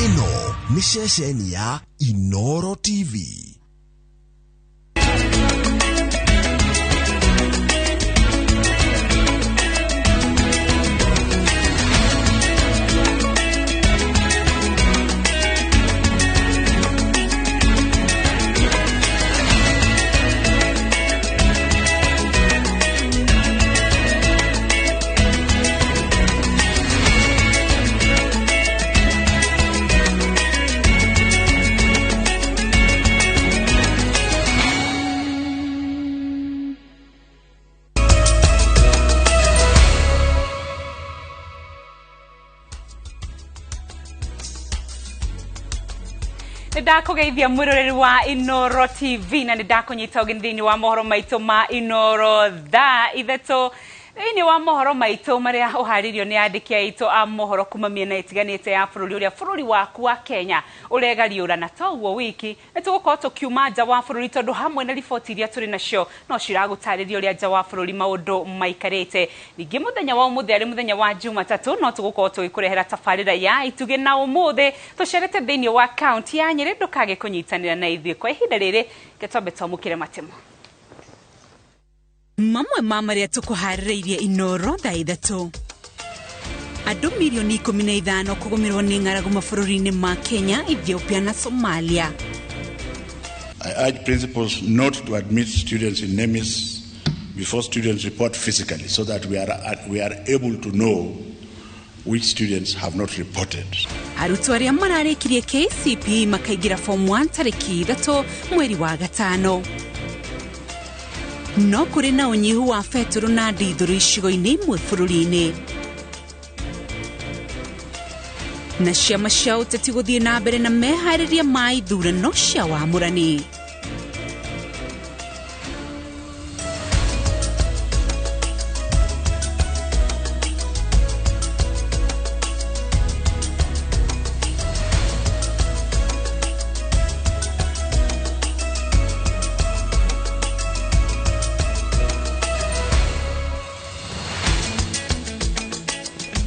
Ĩno nĩ ceceni ya Inoro TV. Ndakugeithia mwiroreri wa Inoro TV na nindakunyita ũgeni thĩinĩ wa mohoro maitũ ma Inoro thaa 3 thĩinĩ wa mohoro maitũ marĩa ũharĩirio nĩ andĩki aitũ a mohoro kuma mĩena ĩtiganĩte ya bũrũri ũrĩa bũrũri waku wa Kenya ũregariũra. Na toguo wiki nĩ tũgũkorwo tũkiuma nja wa bũrũri tondũ hamwe na riboti iria tũrĩ nacio no ciragũtarĩria ũrĩa nja wa bũrũri maũndũ maikarĩte. Ningĩ mũthenya wa ũmũthĩ arĩ mũthenya wa Jumatatũ no tũgũkorwo tũgĩkũrehera tabarĩra ya itugĩ na ũmũthĩ tũcerete thĩinĩ wa kaunti ya Nyĩrĩ. Ndũkage kũnyitanĩra na ithuĩ kwa ihinda rĩrĩ, twambe twamũkĩre matemo mamwe ma marĩa tũkũharĩrĩirie Inoro thaa 3. Andũ milioni 15 kũgũmĩrwo nĩ ng'aragu mabũrũri-inĩ ma Kenya, Ethiopia na Somalia. I urge principals not to admit students in NEMIS before students report physically, so that we are able to know which students have not reported. Arutwo arĩa mararĩkirie KCPE makaingĩra form 1 tarĩki 3 mweri wa 5. No kũrĩ na ũnyihu wa betũrũ na ndithũrũ icigo-inĩ imwe bũrũri-inĩ. Na ciama cia ũteti gũthiĩ na mbere na meharĩria ma ithurano cia wamũrani.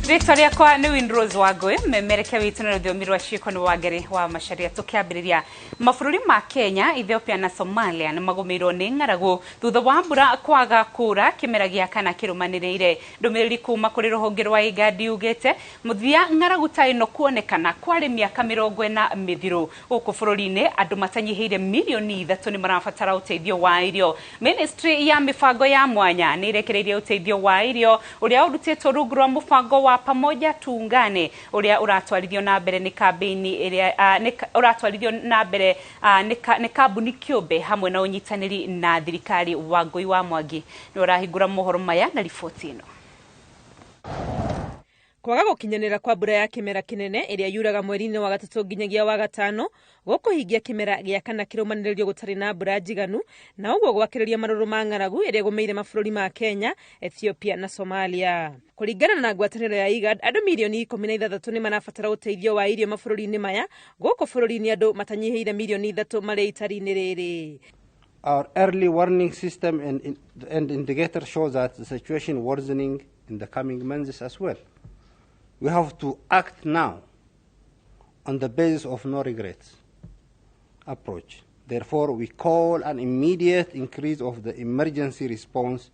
Rĩtwa rĩakwa nĩ Winrose Wangũĩ, memereke witũ na rũthiomi rwa ciĩko nĩ Wangari wa Macharia. Tũkĩambĩrĩria, mabũrũri ma Kenya, Ethiopia na Somalia nĩ magũmĩirwo nĩ ng'aragu thutha wa mbura kwaga kura kĩmera gĩa kana kĩrũmanĩrĩire. Ndũmĩrĩri kuma kũrĩ rũhonge rwa IGAD yugĩte mũthia ng'aragu ta ĩno kuonekana kwarĩ mĩaka 40 mĩthiru. Gũkũ bũrũri-inĩ andũ matanyihĩire milioni 3 nĩ marabatara ũteithio wa irio. Ministry ya mĩbango ya mwanya nĩ ĩrekereirie ũteithio wa irio ũrĩa ũrutĩtwo rungu rwa mũbango wa Pamoja Tuungane ũrĩa ũratwarithio na mbere nĩ kambĩini ĩrĩa ũratwarithio na mbere nĩ kambuni kĩũmbe hamwe na ũnyitanĩri na thirikari. Wangũi wa Mwangi nĩ ũrahingũra mohoro maya na riboti ĩno. Kwaga gũkinyanĩra kwa mbura ya kĩmera kĩnene ĩrĩa yuraga mweri-inĩ wa 3 nginyagia wa 5 gũkũhingia kĩmera gĩa kana kĩrũmanĩrĩrio gũtarĩ na mbura njiganu, na ũguo gwakĩrĩria marũrũ ma ng'aragu ĩrĩa ĩgũmĩire mabũrũri ma Kenya, Ethiopia na Somalia. Kũringana na ngwatanĩro ya IGAD, andũ milioni 16 nĩ marabatara ũteithio wa irio mabũrũri-inĩ maya. Gũkũ bũrũri-inĩ andũ matanyihĩire milioni 3 marĩ itari-inĩ rĩrĩ. Our early warning system and indicator show that the situation worsening in the coming months as well. We have to act now on the basis of no regrets approach. Therefore, we call an immediate increase of the emergency response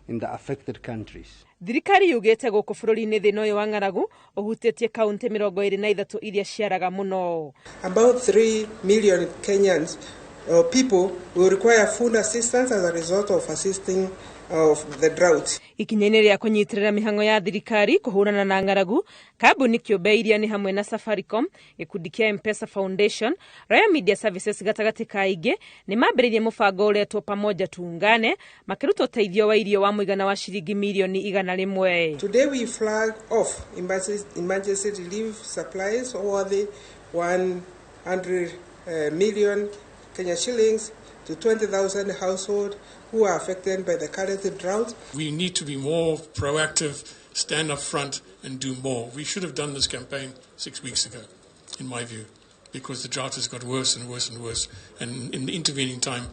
in the affected countries. Thirikari yugĩte gũkũ bũrũri-inĩ thĩna ũyũ wa ng'aragu ũhutĩtie kaunti 23 iria ciaraga mũno. About 3 million Kenyans people will require food assistance as a result of assisting of the drought. Ikinya-inĩ rĩa kũnyitĩrĩra mĩhang'o ya thirikari kũhũrana na ng'aragu, kambuni kĩũmbe iria nĩ hamwe na Safaricom, gĩkundi kĩa M-Pesa Foundation, Royal Media Services gatagatĩ ka ingĩ nĩ mambĩrĩirie mũbango ũretwo Pamoja Tuungane, makĩruta ũteithio wa irio wa mũigana wa ciringi milioni 100. Today we flag off emergency relief supplies worth 100 million Kenya shillings to 20,000 households who are affected by the current drought. We need to be more proactive, stand up front and do more. We should have done this campaign 6 weeks ago, in my view, because the drought has got worse and worse and worse, and in the intervening time,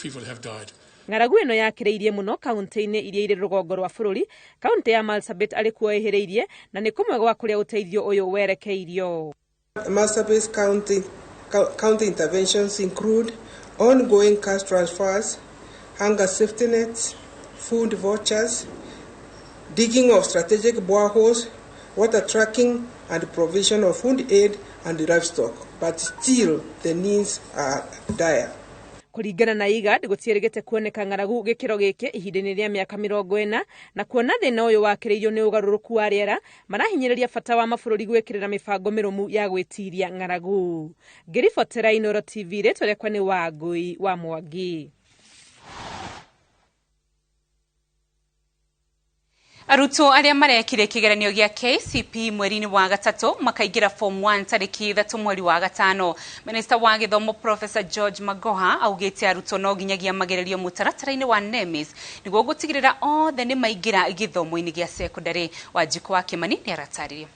people have died. Ng'aragu ĩno yakĩrĩirie mũno kaunti-inĩ iria irĩ rũgongo rwa bũrũri. Kaunti ya Marsabit arĩ kuo ĩhĩrĩirie na nĩ kũmwe gwa kũrĩa ũteithio ũyũ werekeirio. Marsabit County interventions include ongoing cash transfers, hunger safety nets, food vouchers, digging of strategic boreholes, water tracking, and provision of food aid and livestock. But still, the needs are dire. Kũringana na IGAD gũtiĩrĩgĩte kuoneka ng'aragu gĩkĩro gĩkĩ ihinda-inĩ rĩa mĩaka 40 na kuona thĩna ũyũ wakĩrĩirio nĩ ũgarũrũku wa rĩera marahinyĩrĩria bata wa mabũrũri gwĩkĩrĩra mĩbango mĩrũmu ya gwĩtiria ng'aragu. Ngĩribotera Inooro TV, rĩtwa rĩakwa nĩ Wangũi wa Mwangi. Arutwo arĩa marekire kĩgeranio gĩa KCPE mweri-inĩ wa gatatũ makaingĩra form 1 tarĩki 3 mweri wa gatano. Minista wa gĩthomo Professor George Magoha augĩte arutwo no nginyagia magererio mũtaratara-inĩ wa NEMIS nĩguo gũtigĩrĩra othe nĩ maingĩra gĩthomo-inĩ gĩa secondary. Wanjikũ wa Kĩmani nĩ aratarĩria.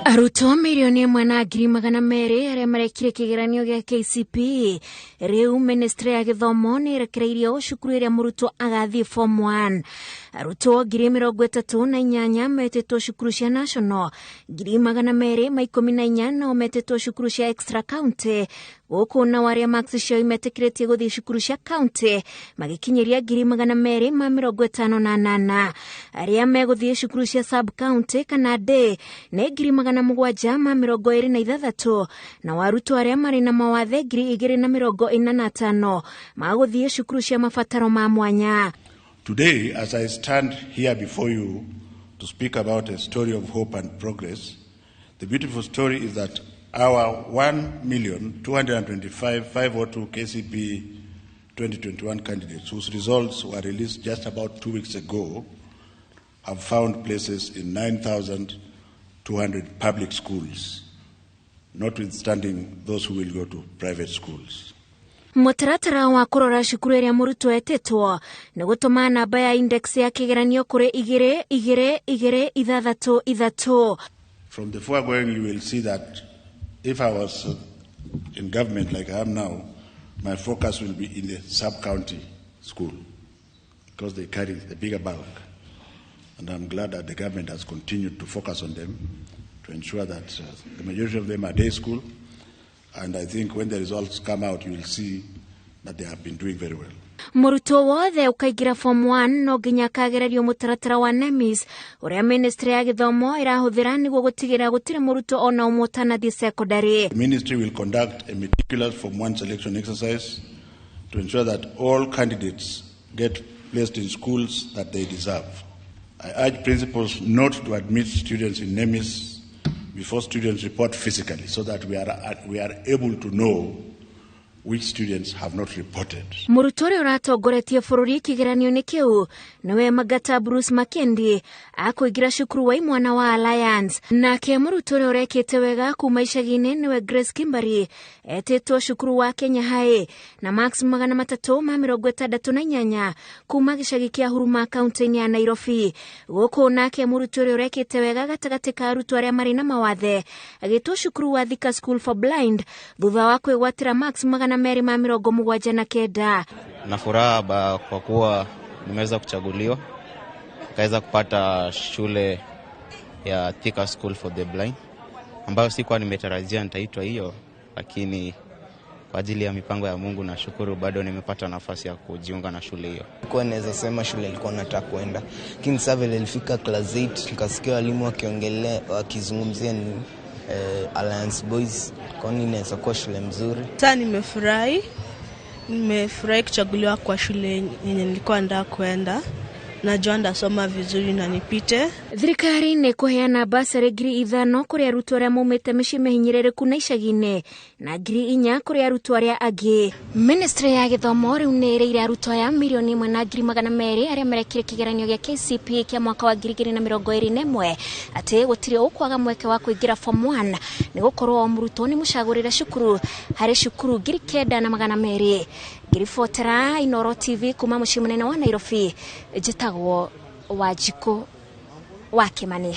Arutwo 1,200,000 arĩa marekire kĩgeranio gĩa KCPE rĩu ministry ya gĩthomo nĩ ĩrekereirio cukuru ĩrĩa mũrutwo agathiĩ form 1. Arutwo 38,000 metĩtwo cukuru cia national, 214,000 nao metĩtwo cukuru cia extra county, gũkũ nao arĩa marks ciao imetĩkĩrĩtie gũthiĩ cukuru cia county magĩkinyĩria 258,000. Arĩa megũthiĩ cukuru cia sub county kana day nĩ 726,000 na arutwo arĩa marĩ na mawathe 2,045 magũthiĩ cukuru cia mabataro ma mwanya. Today, as I stand here before you to speak about a story of hope and progress, the beautiful story is that our 1,225,502 KCPE 2021 candidates, whose results were released just about 2 weeks ago, have found places in 9,200 public schools, notwithstanding those who will go to private schools. Mũtaratara wa kũrora cukuru ĩrĩa mũrutwo etĩtwo nĩ gũtũma namba ya index ya kĩgeranio kũrĩ 2 2 2 6 6. From the foregoing, you will see that if I was in government like I am now, my focus will be in the sub-county school because they carry the bigger bulk. And I'm glad that the government has continued to focus on them to ensure that the majority of them are day school. And I think when the results come out, you will see that they have been doing very well. Mũrutwo wothe ũkaingĩra form 1 no nginya akagererio mũtaratara wa NEMIS ũrĩa ministry ya gĩthomo ĩrahũthĩra nĩguo gũtigĩrĩra gũtirĩ mũrutwo ona ũmwe ũtanathiĩ secondary. The ministry will conduct a meticulous form 1 selection exercise to ensure that all candidates get placed in schools that they deserve. I urge principals not to admit students in NEMIS before students report physically, so that we are able to know which students have not reported. Mũrutwo ũrĩa ũratongoretie bũrũri kĩgeranio-inĩ kĩu nĩwe Magata Bruce Makendi akũingĩra cukuru wa imwana wa Alliance, nake mũrutwo ũrĩa ũrekĩte wega kuma icagi-inĩ nĩwe Grace Kimbari etĩtwo cukuru wa Kenya High na marks 368 kuma gĩcagi kĩa Huruma kaunti-inĩ ya Nairobi. Gũkũ nake mũrutwo ũrĩa ũrekĩte wega gatagatĩ ka arutwo arĩa marĩ na mawathe agĩtwo cukuru wa Thika School for Blind thutha wa kwĩgwatĩra marks 279. Na furaha kwa kuwa nimeweza kuchaguliwa nikaweza kupata shule ya Thika School for the Blind ambayo sikuwa nimetarajia nitaitwa hiyo, lakini kwa ajili ya mipango ya Mungu nashukuru bado nimepata nafasi ya kujiunga na shule hiyo. Kwa naweza sema shule ilikuwa nataka kwenda, lakini sasa vile nilifika class 8 nikasikia walimu wakiongelea wakizungumzia ni Alliance Boys, kwani inaweza kuwa shule mzuri. Sasa nimefurahi kuchaguliwa kwa shule yenye nilikuwa nataka kwenda. Najua ndasoma vizuri na nipite. Thirikari nĩ kũheana basarĩ 5,000 kũrĩ arutwo arĩa maumĩte mĩciĩ mĩhinyĩrĩrĩku na icagi-inĩ na 4,000 kũrĩ arutwo arĩa angĩ. Ministry ya gĩthomo rĩu nĩ ĩrĩire arutwo aya 1,200,000 arĩa marekire kĩgeranio gĩa KCPE kĩa mwaka wa 2021 atĩ gũtirĩ ũkwaga mweke wa kũingĩra form 1 nĩ gũkorwo o mũrutwo nĩ mũcagũrĩre cukuru harĩ cukuru 9,200. Ngĩribotera Inooro TV kuma mũciĩ mũnene wa Nairobi, njĩtagwo Wanjikũ wa Kĩmani.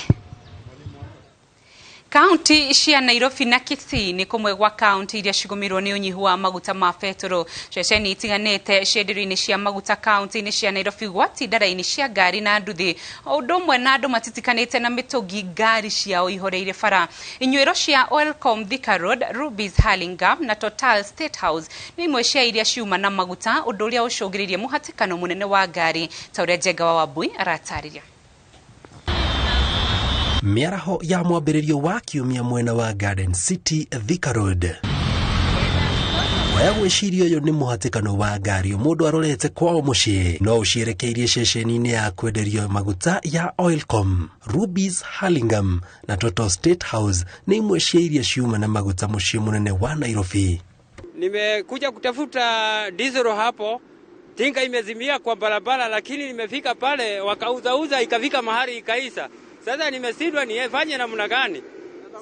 Kaunti cia Nairobi na Kisii ni kumwe gwa kaunti iria cigũmĩirwo nĩ ũnyihu wa maguta ma betũrũ. Ceceni itiganĩte cienderio-inĩ cia maguta kaunti-inĩ cia Nairobi gwatinda raini cia ngari na nduthi, o ũndũ ũmwe na andũ matitikanĩte na mĩtũngi ngari ciao ihoreire bara. Inyuĩro cia Oilcom Thika Road, Rubis Hurlingham na Total State House nĩ imwe cia iria ciuma na maguta, ũndũ ũrĩa ũcũngĩrĩirie mũhatĩkano mũnene wa ngari ta ũrĩa Njenga wa Wambui aratarĩria. Mĩaraho ya mwambĩrĩrio wa kiumia mwena wa Garden City Thika Road. Waya gwĩciria ũyũ nĩ mũhatĩkano wa ngari mũndũ arorete kwao mũciĩ, no ũcierekeirie ceceni-inĩ ya kwenderio maguta ya Oilcom, Rubis Hurlingham na Total State House nĩ imwe cia iria ciuma na maguta mũciĩ mũnene wa Nairobi. Nimekuja kutafuta diesel hapo, tinga imezimia kwa barabara, lakini nimefika pale wakauzauza ikafika mahali ikaisha. Sasa nimeshindwa nifanye namna gani?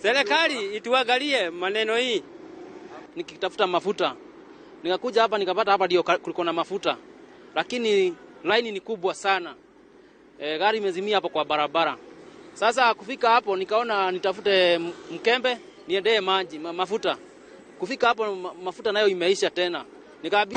Serikali ituangalie maneno hii. Nikitafuta mafuta, nikakuja hapa nikapata hapa ndio kulikuwa na mafuta, lakini line ni kubwa sana. Gari imezimia hapo kwa barabara. Sasa kufika hapo nikaona nitafute mkembe niendee maji mafuta. Kufika hapo mafuta nayo imeisha tena. Nikabi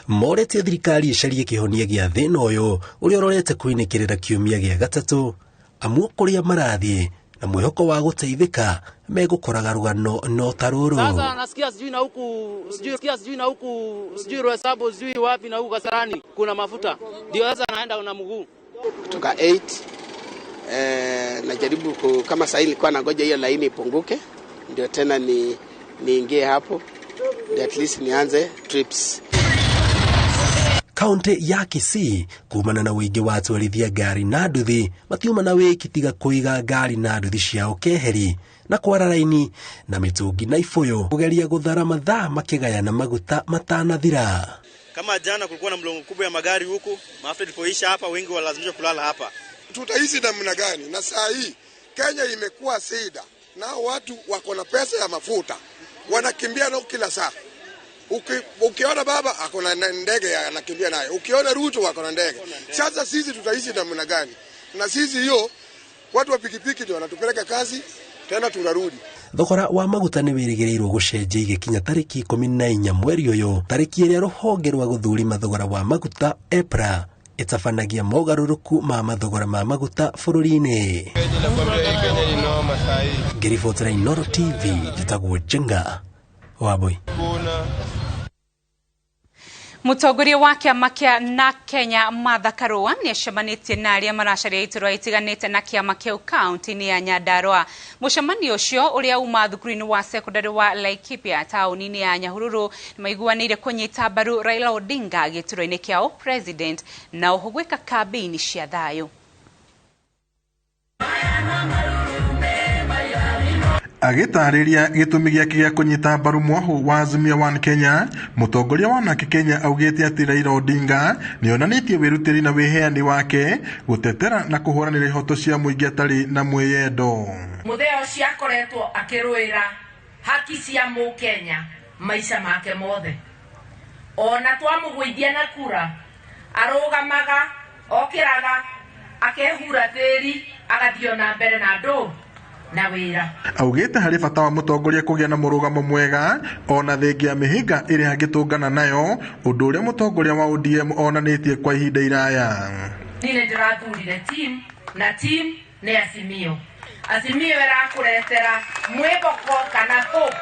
Morete thirikari icarie kĩhonia gĩa thĩna ũyũ ũrĩa ũrorete kũinĩkĩrĩra kiumia gĩa gatatũ, amu kũrĩa marathiĩ na mwĩhoko wa gũteithĩka megũkoraga rũgano no ta rũrũ. Sasa nasikia sijui na huku, sijui na huku, sijui Roysambu, sijui wapi na huku Kasarani kuna mafuta. Ndio sasa naenda na mguu. Kutoka 8 najaribu kama sasa nilikuwa nangoja hiyo laini ipunguke ndio tena niingie hapo ndio at least nianze trips. Kaunti ya Kisii kumana na ũingĩ wa atwarithia ngari na nduthi matiuma na wĩki tiga kũiga ngari na nduthi ciao keheri na kwara raini na mĩtũngi na ibũyũ kũgeria gũthara mathaa makĩgayana maguta matanathira. Kama jana kulikuwa na mlongo kubwa ya magari huku, mafuta ilipoisha hapa wengi walazimishwa kulala hapa. Tutaishi namna gani? Na saa hii Kenya imekuwa sida na watu wako na pesa ya mafuta wanakimbia nao kila saa. Ukiona baba ako na ndege anakimbia nayo, ukiona Ruto ako na ndege. Sasa sisi tutaishi namna gani? Na sisi hiyo watu wa pikipiki ndio wanatupeleka kazi tena tunarudi. Thogora wa maguta nĩ wĩrĩgĩrĩirwo gũcenjia igĩkinya tarĩki 14 mweri ũyũ, tarĩki ĩrĩa rũhonge rwa gũthũrima thogora wa maguta EPRA ĩtabanagia mogarũrũku ma mathogora ma maguta bũrũri-inĩ. Ngĩribotera Inooro TV, njĩtagwo Njenga Wambui. Mũtongoria wa kĩama kĩa na Kenya Martha Karua nĩacemanĩtie na arĩa maracaria iturwa itiganĩte na kĩama kĩu kaunti-inĩ ya Nyandarua. Mũcemanio ũcio ũrĩa uma thukuru-inĩ wa sekondari wa Laikipia taũni-inĩ ya Nyahururu nĩmaiguanĩire kũnyita mbaru Raila Odinga gĩturwa-inĩ kĩa president na oho gwĩka kambĩini cia thayũ. Agĩtarĩria gĩtũmi gĩake gĩa kũnyita mbaru mwahu wa Azimio One Kenya, mũtongoria wa Nake Kenya augĩte atĩ Raila Odinga nĩonanĩtie wĩrutĩri na wĩheani wake gũtetera na kũhũranĩra ihoto cia mũingĩ atarĩ na mwĩyendo. Mũthee ũcio akoretwo akĩrũĩra haki cia mũkenya maica make mothe. Ona twamũgũithia na kura arũgamaga okĩraga akehura tĩri agathiĩ na mbere na andũ na wira. Augĩte harĩ bata wa mũtongoria kũgĩa na mũrũgamo mwega ona thengia ya mĩhĩnga ĩrĩa angĩtũngana nayo, ũndũ ũrĩa mũtongoria wa ODM onanĩtie kwa ihinda iraya. Niĩ nĩndĩrathurire team na team nĩ Azimio. Azimio ĩrakũretera mwĩhoko kana hope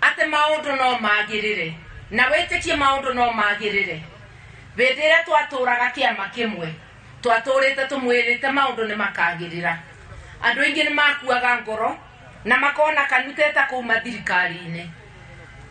atĩ maũndũ no magĩrĩre na wĩtĩkie maũndũ no magĩrĩre. Hĩndĩ ĩrĩa twatũraga kĩama kĩmwe twatũrĩte tũmwĩrĩte maũndũ nĩ makagĩrĩra. Andũ aingĩ nĩ makuaga ngoro na makona kanuteta kuma thirikari-inĩ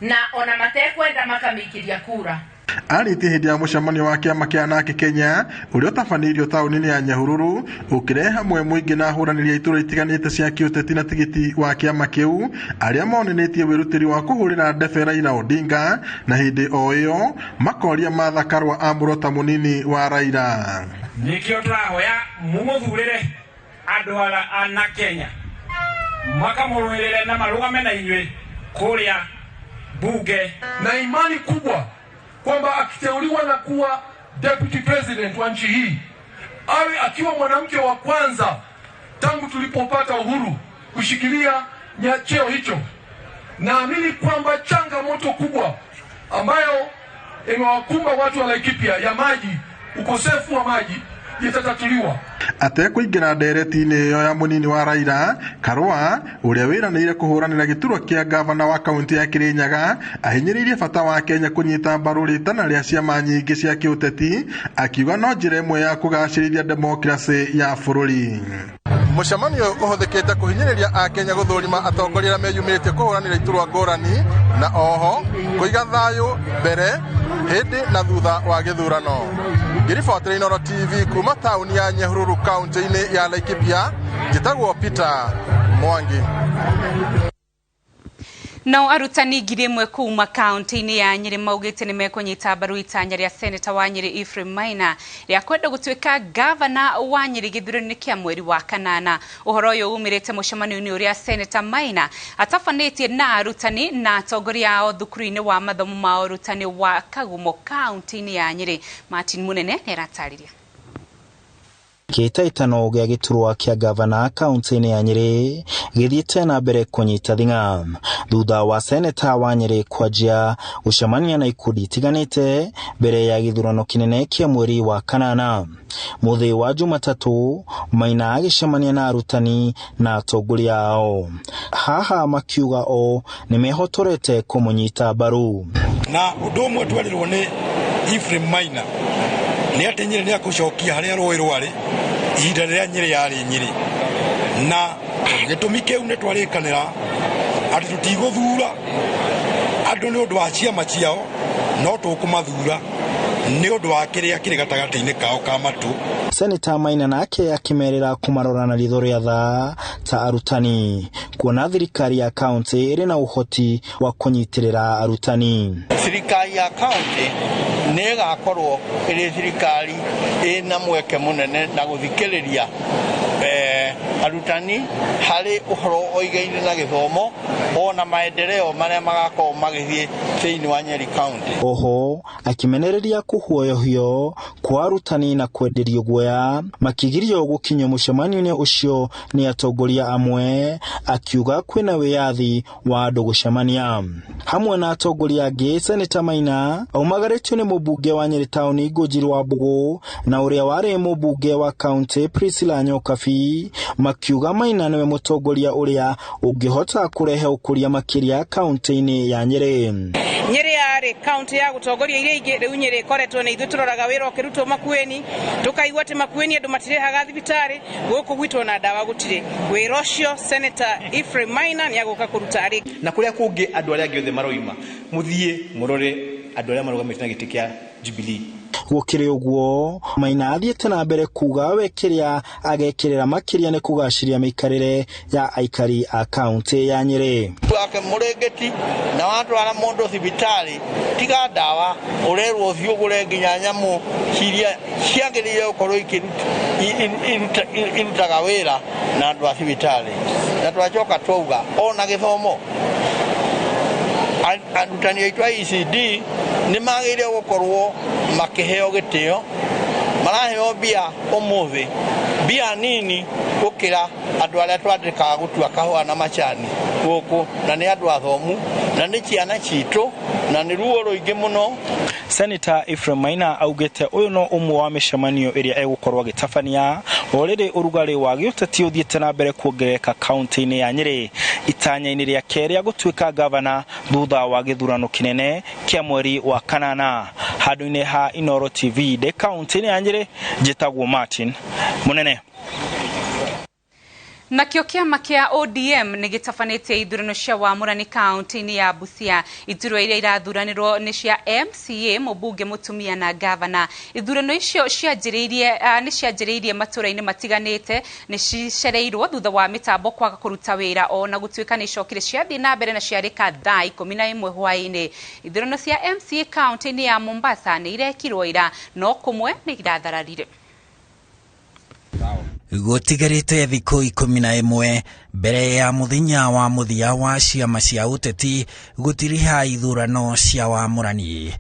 na ona matekwenda makamĩikĩria kura. Arĩtie hĩndĩ ya mũcemanio wa kĩama kĩa Nake Kenya ũrĩa ũtabanĩirio taũni-inĩ ya Nyahururu ũkĩrehe hamwe mũingĩ na ahũranĩri a iturwa itiganĩte cia kĩũteti na tigiti wa kĩama kĩu arĩa monanĩtie wĩrutĩri wa kũhũrĩra ndebe Raila Odinga na hĩndĩ o ĩyo makoria Martha Karua amũrwo ta mũnini wa Raila. Nĩkĩo tũrahoya mũmũthurĩre andũ a na Kenya makamũrũĩrĩre na marũgame na inyuĩ kũrĩa bunge, na imani kubwa kwamba akiteuliwa na kuwa deputy president wa nchi hii awe akiwa mwanamke wa kwanza tangu tangu tulipopata uhuru kushikilia cheo hicho. Naamini kwamba changamoto kubwa ambayo imewakumba watu wa Laikipia ya maji, ukosefu wa maji, itatatuliwa. Atekũingĩra ndereti-inĩ ĩyo ya mũnini wa Raila, Karũa ũrĩa wĩranĩire kũhũranĩra gĩturwa kĩa ngavana wa kaunti ya Kirinyaga ahinyĩrĩirie bata wa Kenya kũnyita mbaru rĩtana rĩa ciama nyingĩ cia kĩũteti, akiuga no njĩra ĩmwe ya kũgacĩrithia demokracĩ ya bũrũri. Mũcemanio ũyũ ũhũthĩkĩte kũhinyĩrĩria akenya gũthũrima atongoria arĩa meyumĩrĩtie kũhũranĩra iturwa ngũrani na oho kũiga thayũ mbere hĩndĩ na thutha wa gĩthurano. Ngĩribotera Inooro TV kuma taũni ya Nyahururu kaunti-inĩ ya Laikipia, njĩtagwo Peter Mwangi. Nao arutani 1,000 kuma kaunti-inĩ ya Nyĩrĩ maugĩte nĩ mekũnyita mbaru itanya rĩa seneta wa Nyĩrĩ Ephraim Maina rĩa kwenda gũtuĩka gavana wa Nyĩrĩ gĩthurano-inĩ kĩa mweri wa kanana. Ũhoro ũyũ umĩrĩte mũcemanio-inĩ ũrĩa seneta Maina atabanĩtie na arutani na atongoria ao thukuru-inĩ wa mathomo ma ũrutani wa Kagumo kaunti-inĩ ya Nyĩrĩ. Martin Munene nĩaratarĩria. Kĩhĩtahĩtano gĩa gĩturwa kĩa gavana kaunti-inĩ ya Nyĩrĩ gĩthiĩte na mbere kũnyita thing'a thutha wa seneta wa Nyĩrĩ kwanjia gũcemania na ikundi itiganĩte mbere ya gĩthurano kĩnene kĩa mweri wa kanana. Mũthĩ wa Jumatatũ Maina agĩcemania na arutani na atongoria ao, haha makiuga o nĩmehotorete kũmũnyita mbaru. Na ũndũ ũmwe twerirwo nĩ Ephraim Maina nĩ atĩ Nyĩrĩ nĩakũcokia harĩa rũĩ rwarĩ ihinda rĩrĩa Nyĩrĩ yarĩ Nyĩrĩ, na gĩtũmi kĩu nĩ twarĩkanĩra atĩ tũtigũthura andũ nĩ ũndũ wa ciama ciao, no tũkũmathura nĩ ũndũ wa kĩrĩa kĩrĩ gatagatĩ-inĩ kao ka matũ. Seneta Maina nake akĩmerĩra kũmarora na ritho rĩa tha ta arutani, kuona thirikari ya kaunti ĩrĩ na ũhoti wa kũnyitĩrĩra arutani. Thirikari ya kaunti nĩ ĩgakorwo ĩrĩ thirikari ĩna mweke mũnene na gũthikĩrĩria arutani harĩ ũhoro ũigaine na gĩthomo ona maendeleo marĩa magakorwo magĩthiĩ thĩinĩ wa Nyeri County. Oho akimenereria kũhuoyohio kwa arutani na kwenderio guoya makigirio gũkinyio mũcemanio-inĩ ũcio nĩ atongoria amwe, akiuga kwĩna wĩyathi wa andũ gũcemania. Hamwe na atongoria angĩ, Seneta Maina aumagarĩtio nĩ mũmbunge wa Nyeri Town Ngũnjiri wa Mbũgũ na ũrĩa warĩ mũmbunge wa kaunti Priscilla Nyokabi, makiuga Maina nĩwe mũtongoria ũrĩa ũngĩhota kũrehe ũkũria makĩria kaunti-inĩ ya Nyeri. Nyeri yarĩ kaunti ya gũtongoria iria ingĩ, rĩu Nyeri ĩkoretwo nĩ ithuĩ tũroraga wĩra ũkĩrutwo Makueni, tũkaigua atĩ Makueni andũ matirĩhaga thibitarĩ, gũkũ gwitũ ona ndawa gũtirĩ. Wĩra ũcio Senator Ephraim Maina nĩ agũka kũruta rĩngĩ. Na kũrĩa kũngĩ andũ arĩa angĩ othe maroima, mũthiĩ mũrore andũ arĩa marũgamĩte na gĩtĩ kĩa Jubilee. Gũkĩrĩ ũguo, Maina athiĩte na mbere kuga we kĩrĩa agekĩrĩra makĩria nĩ kũgacĩria mĩikarĩre ya aikari a kaunti ya Nyeri. Wake mũrĩngĩti na watwara mũndũ thibitarĩ tiga ndawa ũrerwo ũthiĩ ũgũre nginya nyamũ ciria ciagĩrĩire gũkorwo irutaga wĩra na andũ a thibitarĩ. Na twacoka twauga ona gĩthomo arutani aitũ a ECD nĩ magĩrĩire gũkorwo makĩheo gĩtĩo, maraheo mbia ũmũthĩ, mbia nini gũkĩra andũ arĩa twandĩkaga gũtua kahũa na macani gũkũ, na nĩ andũ athomu na nĩ ciana citũ na nĩ ruo rũingĩ mũno. Senator Ephraim Maina augĩte ũyũ no ũmwe wa mĩcemanio ĩrĩa egũkorwo agĩtabania o rĩrĩ ũrugarĩ wa gĩũteti ũthiĩte na mbere kuongerereka kaunti-inĩ ya Nyeri itanya-inĩ rĩake rĩa gũtuĩka gavana thutha wa gĩthurano kĩnene kĩa mweri wa kanana. Handũ-inĩ ha Inooro TV ndĩ kaunti-inĩ ya Nyeri, njĩtagwo Martin Munene. Nakĩo kĩama kĩa ODM nĩ gĩtabanĩtie ithurano cia wamũrani kaunti-inĩ ya Busia. Iturwa iria irathuranĩrwo nĩ cia MCA, mũmbunge mũtumia na gavana. Ithurano icio nĩ cianjĩrĩirie matũra-inĩ matiganĩte, nĩ cicereirwo thutha wa mĩtambo kwaga kũruta wĩra ona gũtuĩka nĩ icokire ciathiĩ na mbere na ciarĩka thaa 11 hwaĩ-inĩ. Ithurano cia MCA kaunti-inĩ ya Mombasa nĩ irekirwo ira, no kũmwe nĩ irathararire. Gũtigarĩte thikũ 11 mbere ya mũthenya wa mũthia wa ciama cia ũteti gũtiriha ithurano cia wamũrani.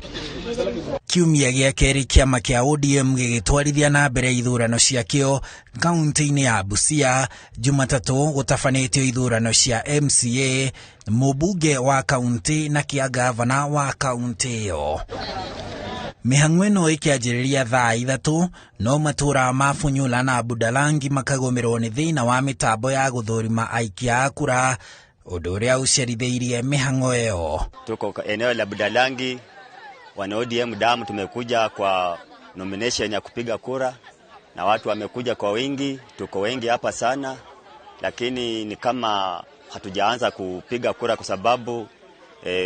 Kiumia gĩa kerĩ kĩama kĩa ODM gĩgĩtwarithia na mbere ithurano ciakĩo kaunti-inĩ ya Busia. Jumatatũ gũtabanĩtio ithurano cia MCA, mũmbunge wa kaunti na kĩa gavana wa kaunti ĩyo. Mĩhang'o ĩno ĩkĩanjĩrĩria thaa 3 no matũra ma Funyula na Budalangi makagũmĩrwo nĩ thĩna wa mĩtambo ya gũthũrima aikia a kura, ũndũ ũrĩa ũcerithĩirie mĩhang'o ĩyo. Tuko eneo la Budalangi, wana ODM damu, tumekuja kwa nomination ya kupiga kura na watu wamekuja kwa wingi, tuko wengi hapa sana, lakini ni kama hatujaanza kupiga kura kwa sababu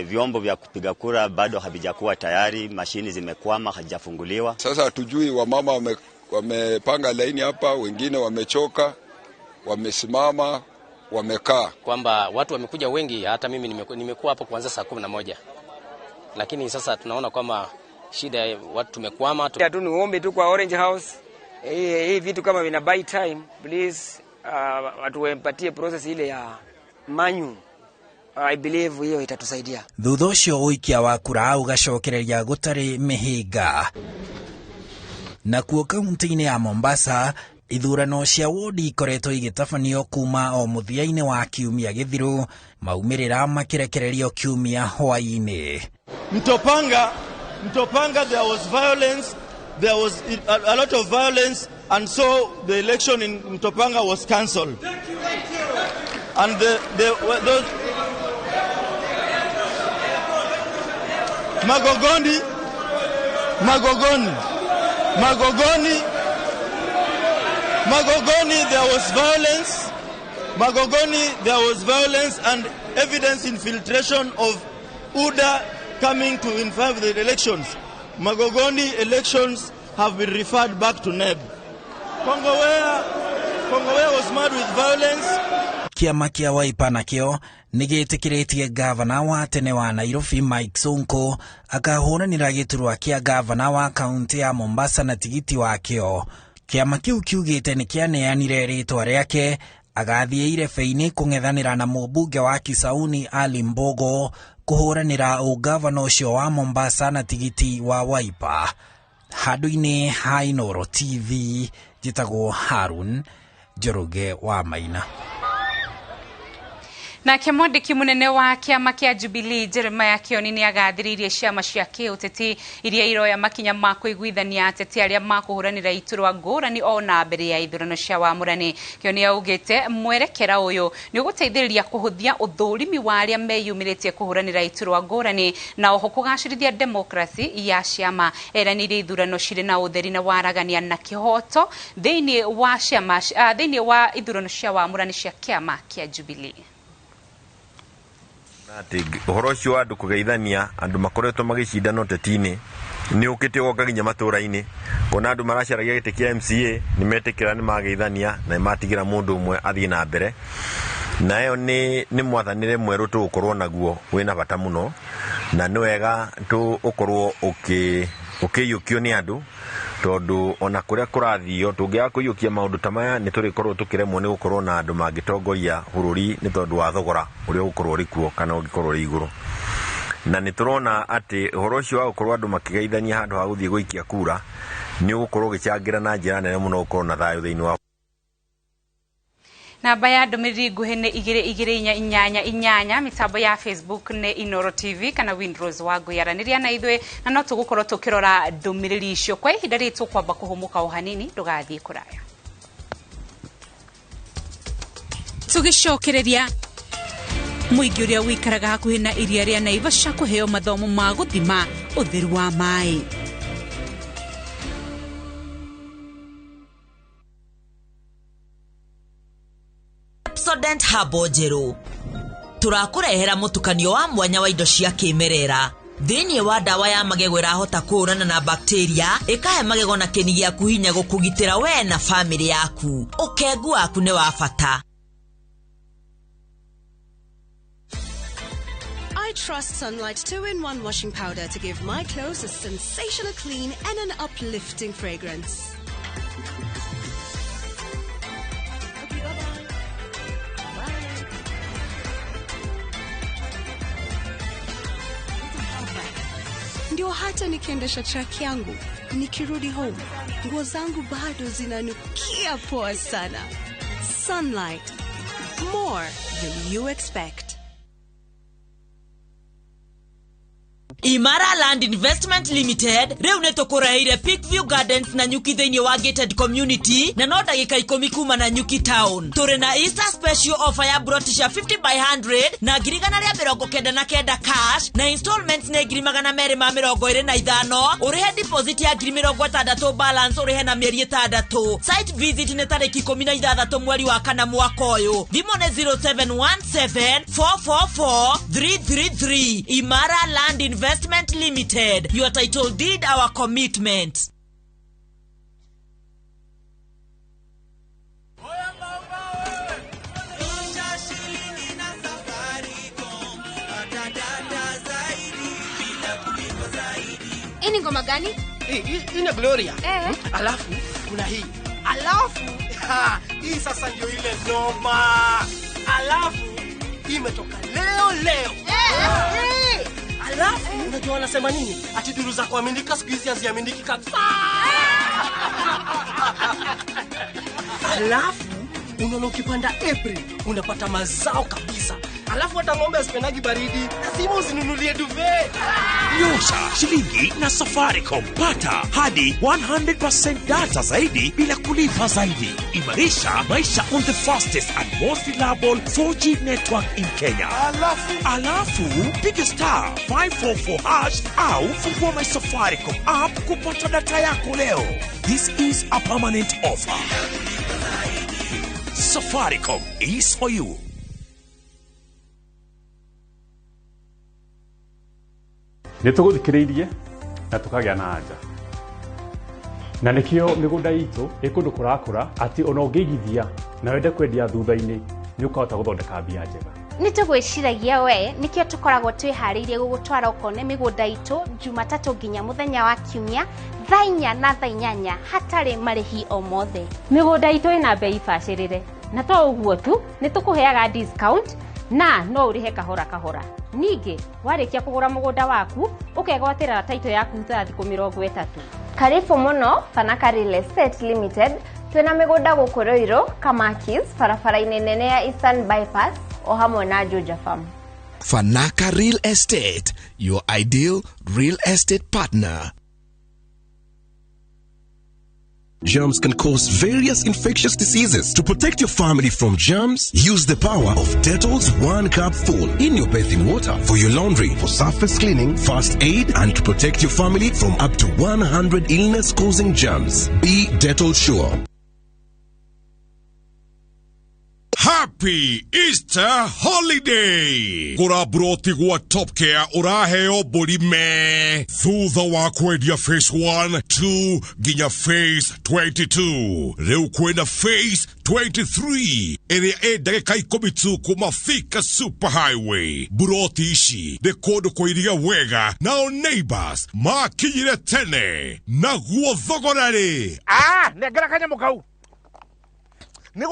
vyombo vya kupiga kura bado havijakuwa tayari, mashini zimekwama, hazijafunguliwa. Sasa hatujui, wamama wamepanga laini hapa, wengine wamechoka, wamesimama, wamekaa. Kwamba watu wamekuja wengi, hata mimi nimekuwa hapo kuanza saa 11. Lakini sasa tunaona kwamba shida watu tumekwama. Tu niombe tu kwa Orange House, hii vitu kama vina buy time, please watu wampatie process ile ya manyu. I believe hiyo itatusaidia. Thutha ũcio ũikia wa kura ũgacokereria gũtarĩ mĩhĩnga. Nakuo kaunti-inĩ ya Mombasa, ithurano cia wodi ikoretwo igĩtabanio kuma o mũthia-inĩ wa kiumia gĩthiru, maumĩrĩra makĩrekererio kiumia hwaĩ-inĩ. Mtopanga, there was violence, there was a lot of violence, and so the election in Mtopanga was cancelled. And those Magogoni, there was violence. Magogoni, there was violence and evidence infiltration of UDA coming to infirm the elections. Magogoni elections have been referred back to NEB. Kongowea was mad with violence. Kĩama kĩa Wiper nakĩo nĩgĩtĩkĩrĩtie gavana wa tene wa Nairobi Mike Sonko akahũranĩra gĩturwa kĩa gavana wa kaunti ya Mombasa na tigiti wakĩo. Kĩama kĩu kiugĩte nĩ kĩaneanire rĩtwa rĩake agathiĩ irebe-inĩ kũng'ethanĩra na mũmbunge wa Kisauni Ali Mbogo kũhũranĩra ũgavana ũcio wa Mombasa na tigiti wa Wiper. Handũ-inĩ ha Inooro TV, njĩtagwo Harun Njoroge wa Maina. Nake mwandĩki mũnene wa kĩama kĩa Jubilee Jeremiah Kioni nĩ agathĩrĩirie ciama cia kĩũteti iria iroya makinya ma kũiguithania ateti arĩa makũhũranĩra iturwa ngũrani ona mbere ya ithurano cia wamũrani. Kioni augĩte mwerekera ũyũ nĩ ũgũteithĩrĩria kũhũthia ũthũrimi wa arĩa meyumĩrĩtie kũhũranĩra iturwa ngũrani na oho kũgacĩrithia demokrasi ya ciama. Eranĩire ithurano cirĩ na ũtheri na waragania na kĩhoto thĩinĩ wa ciama, thĩinĩ wa ithurano cia wamũrani cia kĩama kĩa Jubilee. Atĩ ũhoro ũcio wa andũ kũgeithania andũ makoretwo magĩcindana ũteti-inĩ nĩ ũkĩte ũgoka nginya matũra-inĩ, kuona andũ maracaragia gĩtĩ kĩa MCA nĩ metĩkĩra nĩ mageithania na nĩ matigĩra mũndũ ũmwe athiĩ na mbere, na ĩyo nĩ mwathanĩre mwerũ tũgũkorwo naguo wĩna bata mũno, na nĩ wega ũkorwo ũkĩiyũkio nĩ andũ, tondũ ona kũrĩa kũrathio tũngĩaga kũiyũkia maũndũ ta maya nĩ tũrĩkorwo tũkĩremwo nĩ gũkorwo na andũ mangĩtongoria bũrũri nĩ tondũ wa thogora ũrĩa ũgũkorwo ũrĩ kuo kana ũngĩkorwo ũrĩ igũrũ. Na nĩ tũrona atĩ ũhoro ũcio wa gũkorwo andũ makĩgeithania handũ ha gũthiĩ gũikia kura nĩ ũgũkorwo ũgĩcangĩra na njĩra nene mũno gũkorwo na thayũ thĩinĩ wa. Namba ya ndũmĩrĩri nguhĩ nĩ 22488, mĩtambo ya Facebook nĩ Inooro TV kana Windrose wa Ngũyaranĩria na ithuĩ, na no tũgũkorwo tũkĩrora ndũmĩrĩri icio kwa ihinda rĩrĩ. Tũkwamba kũhũmũka o hanini, ndũgathiĩ kũraya. Tũgĩcokereria mũingĩ ũrĩa ũikaraga hakuhĩ na iria rĩa Naivasha kũheo mathomo ma gũthima ũtheru wa maĩ. Pepsodent Herbal Njerũ tũrakũrehera mũtukanio wa mwanya wa indo cia kĩmerera thĩinĩ wa ndawa ya magego ĩrahota kũhũrana na bacteria, ĩkahe magego na kĩni gĩaku hinya gũkũgitĩra we na famĩlĩ yaku. Ũkengu waku nĩ wa bata. I trust Sunlight 2-in-1 washing powder to give my clothes a sensational clean and an uplifting fragrance. Okay, bye-bye. Bye. Ndio hata nikiendesha truck yangu, nikirudi home, nguo zangu bado zinanukia poa sana. Sunlight. More than you expect. Imara Land Investment Limited rĩu nĩ tũkũreheire Peakview Gardens na Nyuki thĩinĩ wa gated community na no ndagĩka 10 kuma na Nyuki Town. Tũrĩ na Easter special offer ya broti cia 50 by 100 na 199,000 cash na installments nĩ 225, ũrĩhe deposit ya 60,000, balance ũrĩhe na mĩeri 6. Site visit nĩ tarĩki 16 mweri wa 4 mwaka ũyũ. Thimũ nĩ 0717 444 333. Imara Land Investment Limited. Your title deed, our commitment. Hii ngoma gani? Hii ni Gloria. Alafu kuna hii. Alafu hii sasa ndio ile noma. Alafu imetoka leo leo. Alafu unajua wanasema nini? Ati duru za kuaminika siku hizi haziaminiki kabisa. Alafu unaona ukipanda April unapata mazao kabisa. Alafu hata ng'ombe asipendagi baridi, lazima usinunulie duvet. Nyosha shilingi na Safaricom, pata hadi 100% data zaidi bila kulipa zaidi. Imarisha maisha on the fastest and most reliable 4G network in Kenya. Alafu piga star 544# au fungua my Safaricom app kupata data yako leo. This is a permanent offer. Safaricom is for you. Nĩ tũgũthikĩrĩirie na tũkagĩa na anja na nĩkĩo mĩgũnda itũ ĩ kũndũ kũrakũra atĩ ona ũngĩigithia na wende kwendia thutha-inĩ nĩ ũkahota gũthondeka mbia njega. Nĩ tũgwĩciragia we nĩkĩo tũkoragwo twĩharĩirie gũgũtwara ũkone mĩgũnda itũ Jumatatũ nginya mũthenya wa Kiumia thaa 4 na thaa 8 hatarĩ marĩhi o mothe. Mĩgũnda itũ ĩna bei bacĩrĩre na to ũguo tu nĩ tũkũheaga discount na no ũrĩhe kahora kahora. Ningĩ warĩkia kũgũra mũgũnda waku ũkegwatĩra title yaku thutha thikũ 30. Karibu mũno Fanaka Real Estate Limited. Twĩna mĩgũnda gũkũ Ruiru, Kamakis, barabara-inĩ nene ya Eastern Bypass o hamwe na Juja Farm. Fanaka Real Estate, your ideal real estate partner. Germs can cause various infectious diseases. To protect your family from germs, use the power of Dettol's 1 cup full in your bathing water for your laundry, for surface cleaning, first aid, and to protect your family from up to 100 illness-causing germs. Be Dettol sure. Happy Easter holiday. Gura broti gwa Top Care uraheo mbũri me thutha wa kwendia phase 1, 2 nginya phase 22. Rĩu kwĩna phase 23 ĩrĩa ĩ ndagĩka 10 tu kuma Thika Super Highway. Buroti ici nĩ kũndũ kũiria wega nao neighbors makinyire tene naguo thogora rĩ nengera kanyamũ kau nĩ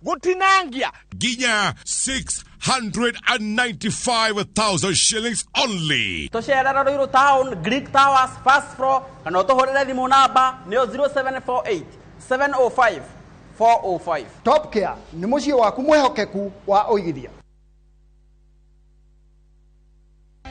gũtinangia nginya 695,000 shillings only. Tũcerera Ruiru Town, Greek Towers, first floor, kana ũtũhũrĩre thimũ namba nĩyo 0748 705 405. Top Care nĩ mũciĩ waku mwĩhokeku wa ũigithia.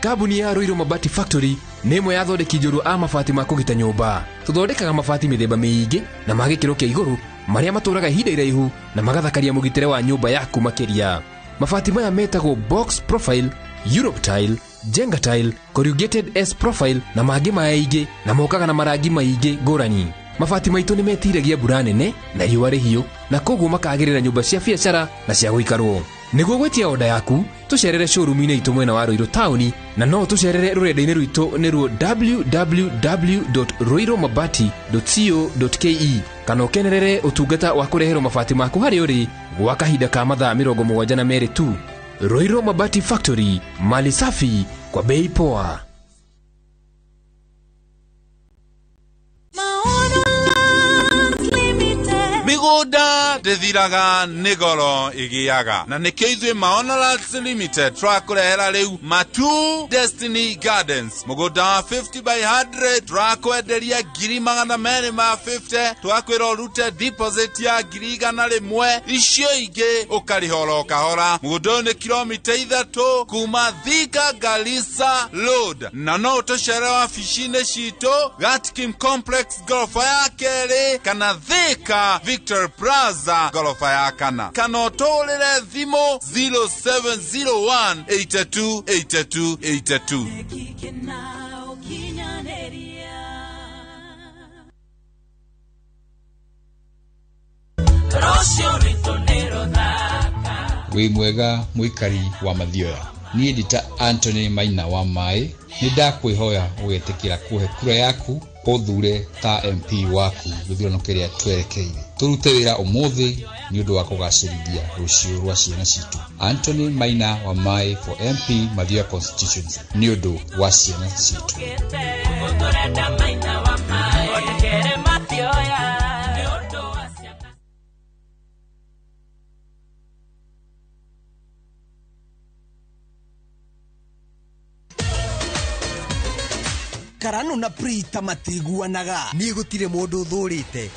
Kambuni ya Ruiru Mabati Factory nĩ ĩmwe ya athondeki njorua a mabati ma kũgita nyũmba. Tũthondekaga mabati mĩthemba mĩingĩ na ma gĩkĩro kĩa igũrũ marĩa matũraga ihinda iraihu na magathakaria mũgitĩre wa nyũmba yaku makĩria. Mabati maya metagwo box profile, Europe tile, Jenga tile, corrugated S profile na mangĩ maingĩ na mokaga na marangi maingĩ ngũrani. Mabati maitũ nĩ metiragia mbura nene na riũa rĩhiũ na koguo makagĩrĩra nyũmba cia biacara na cia gũikarwo. Nĩguo gwĩtia oda yaku tũcerere showroom-inĩ itũ mwena wa Ruiru taũni na no tũcerere rũrenda-inĩ rwitũ nĩruo www.ruirumabati.co.ke kana ũkenerere ũtungata wa kũreherwo mabati maku harĩa ũrĩ gwa kahinda ka mathaa 72 tu. Ruiru Mabati Factory, mali safi kwa bei poa. Mĩgũnda ndĩthiraga nĩ goro ĩgĩaga, na nĩkĩo ithuĩ Maono Lands Limited tũrakũrehera rĩu Matu Destiny Gardens, mũgũnda wa 50 by 100 tũrakwenderia 250,000, tũgakwĩra ũrute deposit ya 100,000, icio ingĩ ũkarĩha oro kahora. Mũgũnda ũyũ nĩ kilomita 3 kuma Thika Garissa Road, na no ũtũcere wabici-inĩ citũ Gatkim Complex ngoroba ya 2 kana Thika Victor Plaza ngoroba ya 4, kana ũtũrĩre thimũ 0701 82 82 82. Wĩ mwega mũikari wa Mathioya, niĩ ndĩ ta Anthony Maina wa Maĩ, nĩ ndakwĩhoya ũgetĩkĩra kũhe kura yaku ũthure ta MP waku gĩthurano kĩrĩa twerekeire. Tũrute wĩra ũmũthĩ nĩ ũndũ wa kũgacĩrithia rũciũ rwa ciana citũ. Anthony Maina wa Maĩ for MP Mathioya constituency nĩ ũndũ wa ciana citũ. Karanu na Prita matiguanaga. Niĩ gũtirĩ mũndũ ũthũrĩte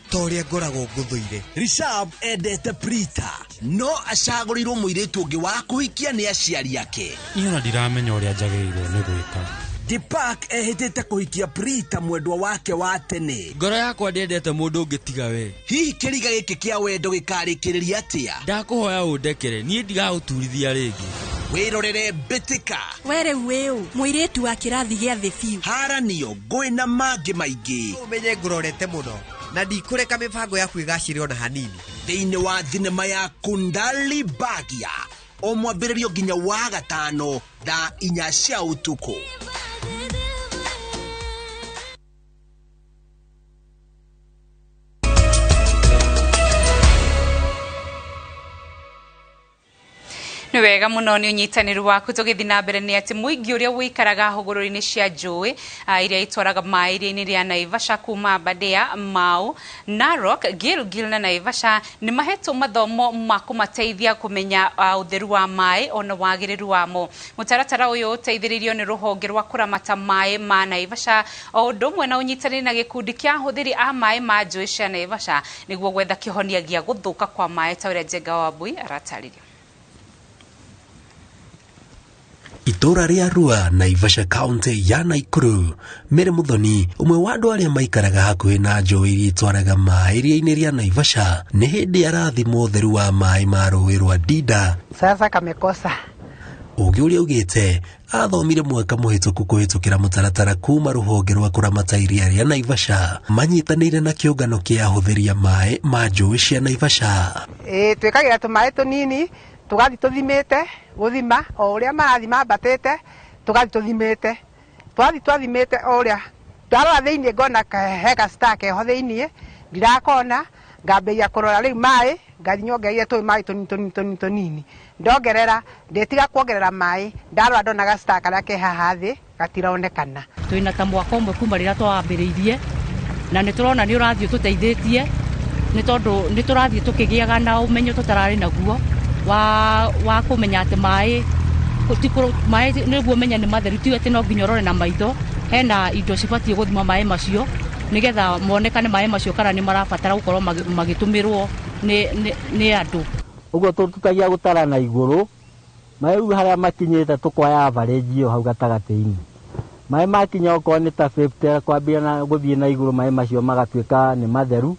ta ũrĩa ngoragwo ngũthũire. Rishab endete Prita no acagũrĩirwo mũirĩtu ũngĩ wa kũhikia nĩ aciari ake. Niĩ ona ndiramenya ũrĩa njagĩrĩirwo nĩ gwĩka. Deepak ehĩtĩte kũhikia Prita mwendwa wake wa tene. Ngoro yakwa ndĩendete mũndũ ũngĩ tiga we. Hihi kĩriga gĩkĩ kĩa wendo gĩkarĩkĩrĩria atĩa? Ndakũhoya ũndekere, niĩ ndigagũturithia rĩngĩ. Wĩrorere Mbĩtĩka. We rĩu wĩũ mũirĩtu wa kĩrathi gĩa thĩ biũ. Haranio ngũĩ na mangĩ maingĩ. Ũmenye ngũrorete mũno na ndikũreka mĩbango yaku ĩgacĩre ona hanini. Thĩinĩ wa thinema ya Kundali Bhagia o mwambĩrĩrio nginya wa gatano thaa 4 cia ũtukũ. Nĩ wega mũno nĩ ũnyitanĩru waku. Tũgĩthiĩ na mbere nĩ atĩ mũingĩ ũrĩa ũikaraga hũgũrũrũ-inĩ cia njũĩ iria itwaraga maĩ iria-inĩ rĩa Naivasha kuma Aberdare, Mau, Narok, Gilgil na Naivasha nĩ mahetwo mathomo ma kũmateithia kũmenya ũtheru wa maĩ ona wagĩrĩru wamo. Mũtaratara ũyũ ũteithĩrĩirio nĩ rũhonge rwa kũramata maĩ ma Naivasha o ũndũ ũmwe na ũnyitanĩri na gĩkundi kĩa ahũthĩri a maĩ ma njũĩ cia Naivasha nĩguo gwetha kĩhonia gĩa gũthũka kwa maĩ ta ũrĩa Njenga Wambui aratarĩria. Itũra rĩa Rua, Naivasha County ya Nakuru, Mary Muthoni, ũmwe wa andũ arĩa maikaraga hakuhĩ na njũĩ iria itwaraga maĩ iria-inĩ rĩa Naivasha, nĩ hĩndĩ arathimwo ũtheru wa maĩ ma rũĩ rwa Ndinda. Sasa kamekosa. Ũgĩ ũrĩa augĩte athomire mwaka mũhĩtũku kũhĩtũkĩra mũtaratara kuma rũhonge rwa kũramata iria rĩa Naivasha manyitanĩire na kĩũngano kĩa ahũthĩri a maĩ ma njũĩ cia Naivasha. Twĩkagĩra tũmaĩ tũnini tũgathiĩ tũthimĩte gũthima o ũrĩa marathi mambatĩte tũgathiĩ tũthimĩte twathiĩ twathimĩte o ũrĩa ndarora thĩiniĩ ngona he ga star keho thĩiniĩ ndirakona ngambĩrĩria kũrora rĩu maĩ ngathiĩ nyongereire tũĩ maĩ tũnini tũnini tũnini tũnini ndongerera ndĩtiga kuongerera maĩ ndarora ndona ga star karĩa ke haha thĩ gatironekana. Twĩna ta mwaka ũmwe kuma rĩrĩa twambĩrĩirie na nĩ tũrona nĩ ũrathiĩ ũtũteithĩtie nĩ tondũ nĩ tũrathiĩ tũkĩgĩaga na ũmenyo tũtararĩ naguo wa kũmenya atĩ maĩ maĩ nĩguo ũmenye nĩ matheru ti atĩ no nginya ũrore na maitho. Hena indo cibatiĩ gũthima maĩ macio nĩgetha monekane maĩ macio kana nĩ marabatara gũkorwo magĩtũmĩrwo nĩ andũ. Ũguo tũtutagia gũtara na igũrũ maĩ rĩu harĩa makinyĩte tũkoya average ĩyo hau gatagatĩ-inĩ. Maĩ makinya okorwo nĩ ta 50 kwambia na gũthiĩ na igũrũ maĩ macio magatuĩka nĩ matheru.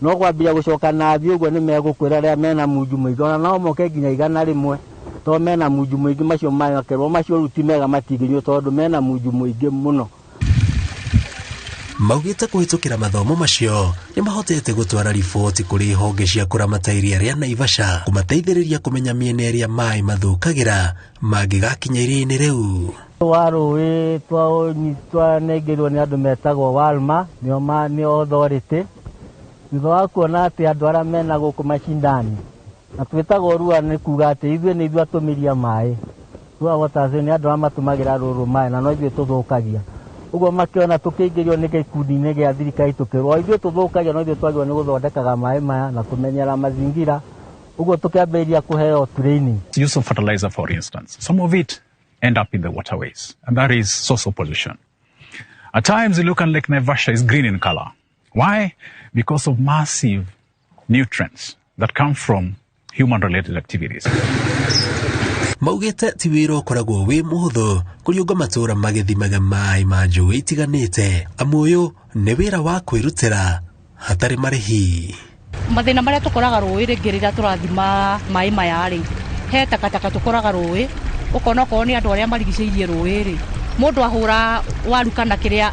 No kwambia gũcoka na thĩ ũguo nĩ megũkwĩra rĩrĩa mena munju mũingĩ ona no moke nginya 100 to mena munju mũingĩ macio maĩ makerwo macio rĩu ti mega matingĩnyuo tondũ mena munju mũingĩ mũno. Maugĩte kũhĩtũkĩra mathomo macio nĩ mahotete gũtwara riboti kũrĩ honge cia kũramata iria rĩa Naivasha kũmateithĩrĩria kũmenya mĩena ĩrĩa maĩ mathũkagĩra mangĩgakinya iria-inĩ rĩu. Wa rũĩ twanengeirwo nĩ andũ metagwo Walma nĩo authority thutha wa kuona atĩ andũ arĩa mena gũkũ macindani na twĩtagwo Rua nĩ kuga atĩ ithuĩ nĩ ithuĩ atũmĩri a maĩ. Rua Waters nĩ andũ arĩa matũmagĩra rũrũ maĩ na no ithuĩ tũthũkagia. Ũguo makĩona tũkĩingĩrio nĩ gĩkundi-inĩ gĩa thirikari tũkĩrwo ithuĩ tũthũkagia no ithuĩ twagĩrĩirwo nĩ gũthondekaga maĩ maya na kũmenyera mazingira. Ũguo tũkĩambĩrĩria kũheo training. Use of fertilizer, for instance, some of it end up in the waterways, and that is source of pollution. At times, you look at Lake Naivasha is green in color. Why? Because of massive nutrients that come from human-related activities. Maugĩte ti wĩra ũkoragwo wĩ mũhũthũ kũriũnga matũũra magĩthimaga maĩ ma njũĩ itiganĩte, amu ũyũ nĩ wĩra wa kwĩrutĩra hatarĩ marĩhi. Mathĩna marĩa tũkoraga rũĩ rĩngĩ rĩrĩa tũrathima maĩ maya rĩ, he takataka tũkoraga rũĩ, ũkona okorwo nĩ andũ arĩa marigicĩirie rũĩ rĩ, mũndũ ahũra waru kana kĩrĩa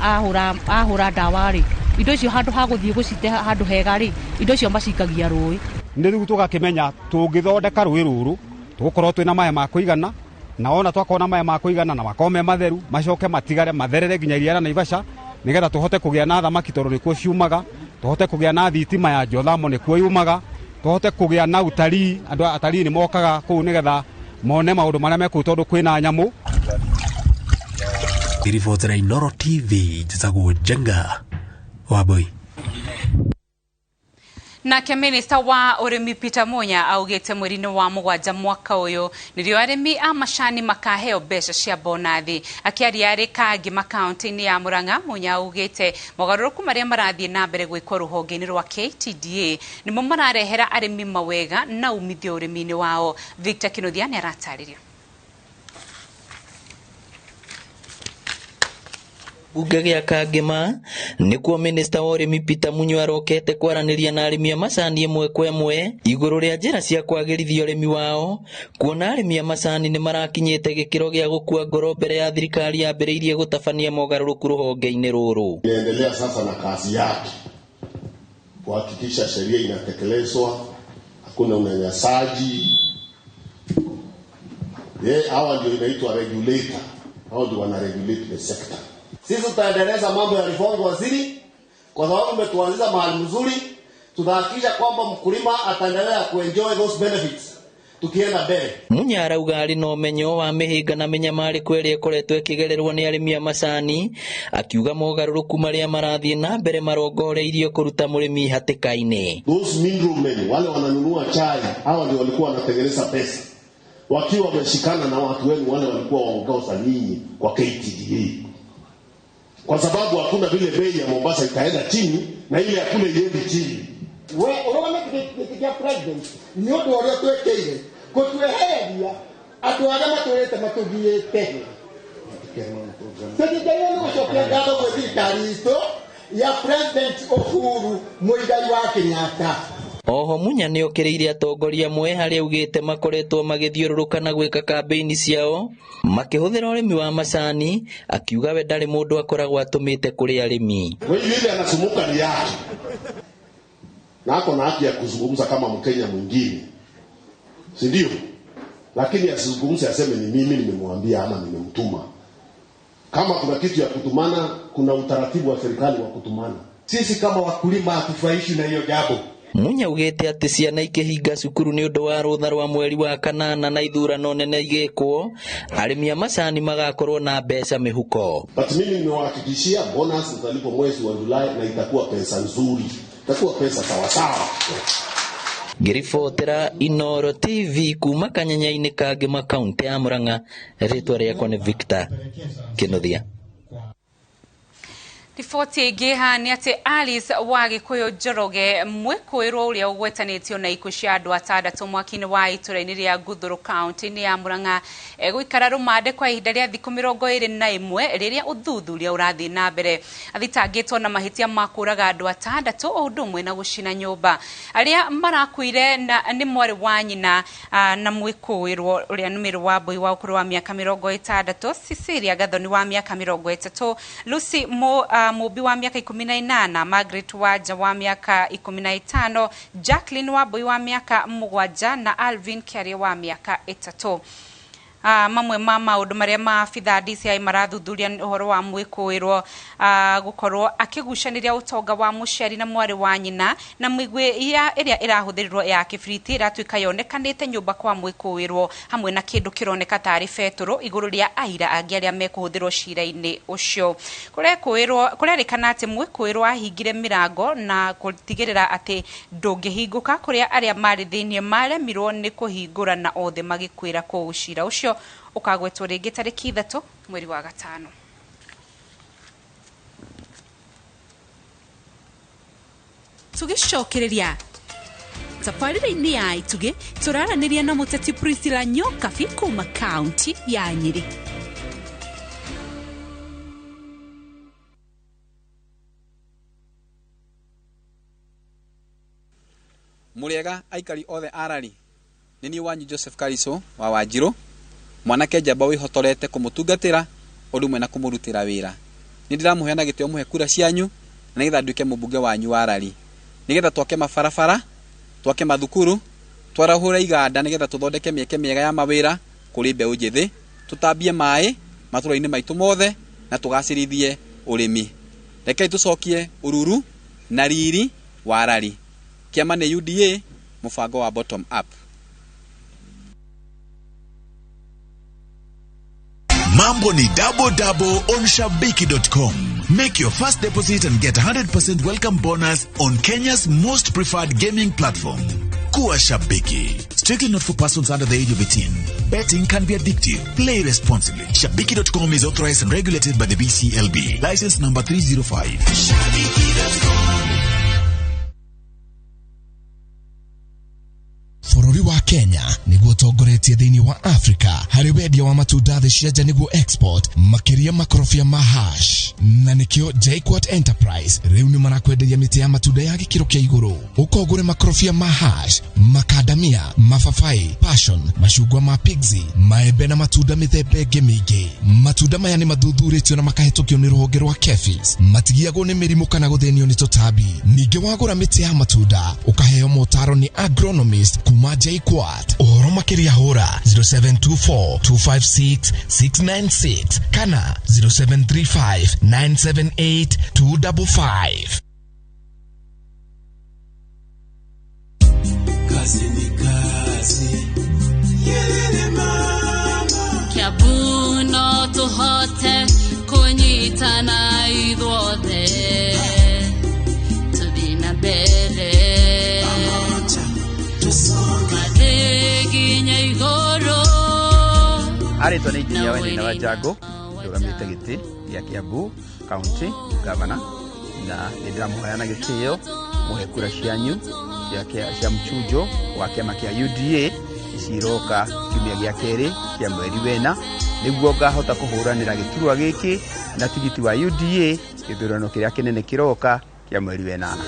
ahũra ndawa rĩ, indo icio handũ ha gũthiĩ gũcite handũ hega rĩ, indo icio macikagia rũĩ. Nĩ rĩu tũgakĩmenya tũngĩthondeka rũĩ rũrũ tũgũkorwo twĩna maĩ ma kũigana, na ona twakorwo na maĩ ma kũigana na makorwo me matheru, macoke matigare matherere nginya iria rĩa Naivasha, nĩgetha tũhote kũgĩa na thamaki tondũ nĩkuo ciumaga, tũhote kũgĩa na thitima ya Jothamo nĩkuo yumaga, tũhote kũgĩa na utarii, andũ atarii nĩ mokaga kũu nĩgetha mone maũndũ marĩa me kũu tondũ kwĩna nyamũ. Ngĩribotera Inooro TV, njĩtagwo Njenga Wambui. Nake minista wa ũrĩmi Peter Munya augĩte mweri-inĩ wa 7 mwaka ũyũ nĩrĩo arĩmi a macani makaheo mbeca cia bonathi. Akĩaria arĩ Kangima kaunti-inĩ ya Murang'a, Munya augĩte mogarũrũku marĩa marathiĩ na mbere gwĩkwo rũhonge-inĩ rwa KTDA nĩmo mararehera arĩmi mawega na umithio ũrĩmi-inĩ wao. Victor Kinuthia nĩ aratarĩria. Bunge gĩa Kangima nĩkuo minista wa ũrĩmi Peter Munya arokete kwaranĩria na arĩmi a macani ĩmwe kwa ĩmwe igũrũ rĩa njĩra cia kwagĩrithia ũrĩmi wao, kuona arĩmi a macani nĩ marakinyĩte gĩkĩro gĩa gũkua ngoro mbere ya thirikari yambĩrĩirie gũtabania mogarũrũku rũhonge-inĩ rũrũ. Inaendelea sasa na kazi yake kuhakikisha sheria inatekelezwa, hakuna unyanyasaji. Hawa ndio inaitwa regulator, hao ndio wana regulate the sector. Sisi tutaendeleza mambo ya reform waziri, kwa sababu umetuanzisha mahali mzuri. Tutahakikisha kwamba mkulima ataendelea kuenjoy those benefits tukienda mbele. Munya arauga arĩ na ũmenyo wa mĩhĩnga na mĩnyamarĩko ĩrĩa ĩkoretwo ĩkĩgererwo nĩ arĩmi a macani, akiuga mogarũrũku marĩa marathiĩ na mbere marongoreirio kũruta mũrĩmi hatĩka-inĩ. Those middlemen wale wananunua chai, hawa ndio walikuwa wanatengeneza pesa wakiwa wameshikana na watu wenu wale walikuwa waongoza ninyi kwa KTDA. Kwa sababu hakuna vile bei ya Mombasa itaenda chini na ile ya kule iende chini. We urogame gĩtĩ president nĩ ũndũ ũrĩa twĩkĩire gũtwehereria andũ arĩa matũrĩte matũthiĩte. Tũtingĩagĩrĩirwo nĩ gũcokia ngatho gwĩ thirikari itũ ya President Uhuru Muigai wa Kenyatta. Oho Munya nĩ okĩrĩire atongoria amwe harĩa augĩte makoretwo magĩthiũrũrũka na gwĩka kambĩini ciao makĩhũthĩra ũrĩmi wa macani, akiuga we ndarĩ mũndũ akoragwo atũmĩte kũrĩ arĩmi. Kwa hiyo yule anasumuka ni yake na ako na haki ya kuzungumza kama Mkenya mwingine, si ndio? Lakini asizungumze aseme ni mimi nimemwambia ama nimemtuma. Kama kuna kitu ya kutumana, kuna utaratibu wa serikali wa kutumana. Sisi kama wakulima hatufurahishwi na hiyo jambo. Munya augĩte atĩ ciana ikĩhinga cukuru nĩ ũndũ wa rũtha rwa mweri wa 8 na ithurano nene igĩkwo, arĩmi a macani magakorwo na mbeca mĩhuko. But mimi nimewahakikishia bonus italipwa mwezi wa Julai na itakuwa pesa nzuri, itakuwa pesa sawa sawa. Ngĩribotera Inooro TV kuma kanyanya-inĩ Kangima kaunti ya Murang'a, rĩtwa rĩakwa nĩ Victor Kinuthia. Riboti ĩngĩ haha nĩ atĩ Alice wa Gĩkũyũ Njoroge mwĩkũĩrwo ũrĩa ũgwetanĩtio na ikuũ cia andũ 6 mwaki-inĩ wa itũra-inĩ rĩa Nguthũrũ kaunti-inĩ ya Murang'a egũikara rũmande kwa ihinda rĩa thikũ 21 rĩrĩa ũthuthuria ũrathiĩ na mbere. Athitangĩtwo na mahĩtia ma kũũraga andũ 6 o ũndũ ũmwe na gũcina nyũmba. Arĩa marakuire na nĩ mwarĩ wa nyina na mwĩkũĩrwo ũrĩa nĩ Mary Wambui wa ũkũrũ wa mĩaka 60, Cecilia Gathoni wa mĩaka 30, Lucy Mũmbi wa mĩaka 18, Margaret Wanja wa mĩaka 15, Jacqueline Wambui wa mĩaka 7 na Alvin Kiarie wa mĩaka 3. Mamwe ma maũndũ marĩa maabithaa DCI marathuthuria nĩ ũhoro wa mwĩkũĩrwo gũkorwo akĩgucanĩria ũtonga wa mũciari na mwarĩ wa nyina, na mĩguĩ ya ĩrĩa ĩrahũthĩrirwo ya kĩbiriti ĩratuĩka yonekanĩte nyũmba kwa mwĩkũĩrwo hamwe na kĩndũ kĩroneka tarĩ betũrũ igũrũ rĩa aira angĩ arĩa mekũhũthĩrwo cira-inĩ ũcio. Kũrekũĩrwo kũrerĩkana atĩ mwĩkũĩrwo ahingire mĩrango na gũtigĩrĩra atĩ ndũngĩhingũka, kũrĩa arĩa marĩ thĩinĩ maremirwo nĩ kũhingũra na othe magĩkuĩra kũu. Cira ũcio ũkagwetwo rĩngĩ tarĩki 3 mweri wa 5. Tũgĩcokereria tabarĩra-inĩ ya Itugĩ, tũraranĩria na mũteti Priscilla Nyokabi kuma kaunti ya Nyĩrĩ. Mũrĩega aikari othe arari, nĩ niĩ wanyu Joseph Kariso wa Wanjirũ, mwanake njamba wĩhotorete kũmũtungatĩra ũndũ ũmwe na kũmũrutĩra wĩra. Nĩ ndĩramũhe na gĩtĩo mũhe kura cianyu na nĩgetha nduĩke mũmbunge wanyu wa Rari, nĩgetha twake mabarabara, twake mathukuru, twarahũre iganda nĩgetha tũthondeke mĩeke mĩega ya mawĩra kũrĩ mbeũ njĩthĩ, tũtambie maĩ matũra-inĩ maitũ mothe na tũgacĩrithie ũrĩmi. Rekei tũcokie ũruru na riri wa Rari. Kĩama nĩ UDA, mũbango wa bottom up. Mambo ni double double on Shabiki.com. Make your first deposit and get 100% welcome bonus on Kenya's most preferred gaming platform. Kuwa Shabiki. Strictly not for persons under the age of 18. Betting can be addictive. Play responsibly. Shabiki.com is authorized and regulated by the BCLB. License number 305. Shabiki.com. Bũrũri wa Kenya nĩguo ũtongoretie thĩinĩ wa Afrika harĩ wendia wa matunda thĩ cia nja nĩguo export, makĩria makorobia ma hash, na nĩkĩo JKUAT Enterprise rĩu nĩ marakwenderia mĩtĩ ya matunda ya gĩkĩro kĩa igũrũ. Ũka ũgũre makorobia ma hash, makandamia, mababaĩ, passion, macungwa ma pixie, maembe na matunda mĩthemba ĩngĩ mĩingĩ. Matunda maya nĩ mathuthurĩtio na makahĩtũkio nĩ rũhonge rwa KEPHIS, matigiagwo nĩ mĩrimũ kana gũthĩnio nĩ tũtambi. Ningĩ wagũra mĩtĩ ya matunda ũkaheo motaro nĩ agronomist kuma JKUAT. Ũhoro makĩria hũra 0724 256 696 kana 0735 978 255. Kazi ni kazi. Yelele mama. Kiambu no tũhote kũnyitana ithuothe tũthiĩ na mbere tũthiĩ nginya igũrũ. Arĩtwo nĩ injinia Wainaina wa Njango, ndũgamĩte gĩtĩ gĩa Kiambu County Governor, na nĩ ndĩramũhoya na gĩtĩo mũhe kura cianyu cia mchunjo wa kĩama kĩa UDA ciroka kiumia gĩa kerĩ kĩa mweri wena, nĩguo ngahota kũhũranĩra gĩturwa gĩkĩ na tigiti wa UDA gĩthurano kĩrĩa kĩnene kĩroka kĩa mweri wenana.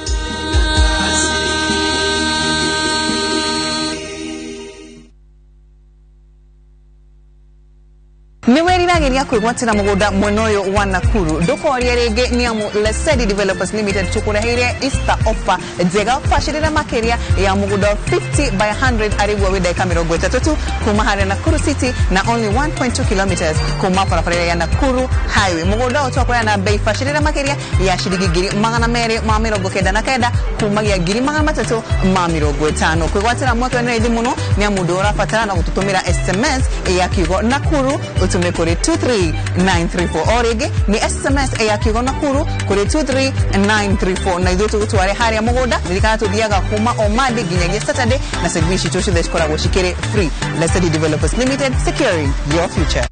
Nĩ wĩriragĩria kwĩgwatĩra mũgũnda mwena ũyũ wa Nakuru, ndũkorie rĩngĩ nĩ amu Lesedi Developers Limited tũkũreheire Easter offer njega bacĩrĩra makĩria ya mũgũnda 50 by 100 arĩguo wĩ ndagĩka 30 tu kuma harĩa Nakuru City na only 1.2 kilometers kuma barabara ya Nakuru Highway. Mũgũnda ũyũ twakũrĩa na bei bacĩrĩra makĩria ya ciringi 299,000 kumagia 350,000. Kwĩgwatĩra mweke nĩ raithi mũno nĩ amu ndũ ũrabatara na gũtũtũmĩra SMS ya kiugo Nakuru ũtũme kũrĩ 23934. O rĩngĩ nĩ SMS ya kiugo Nakuru kũrĩ 23934 na ithuĩ tũgũtware harĩa mũgũnda. Ririkana tũthiaga kuma o Monday nginyagia Saturday na service citũ ciothe cikoragwo cikĩrĩ free. Lesedi Developers Limited, securing your future.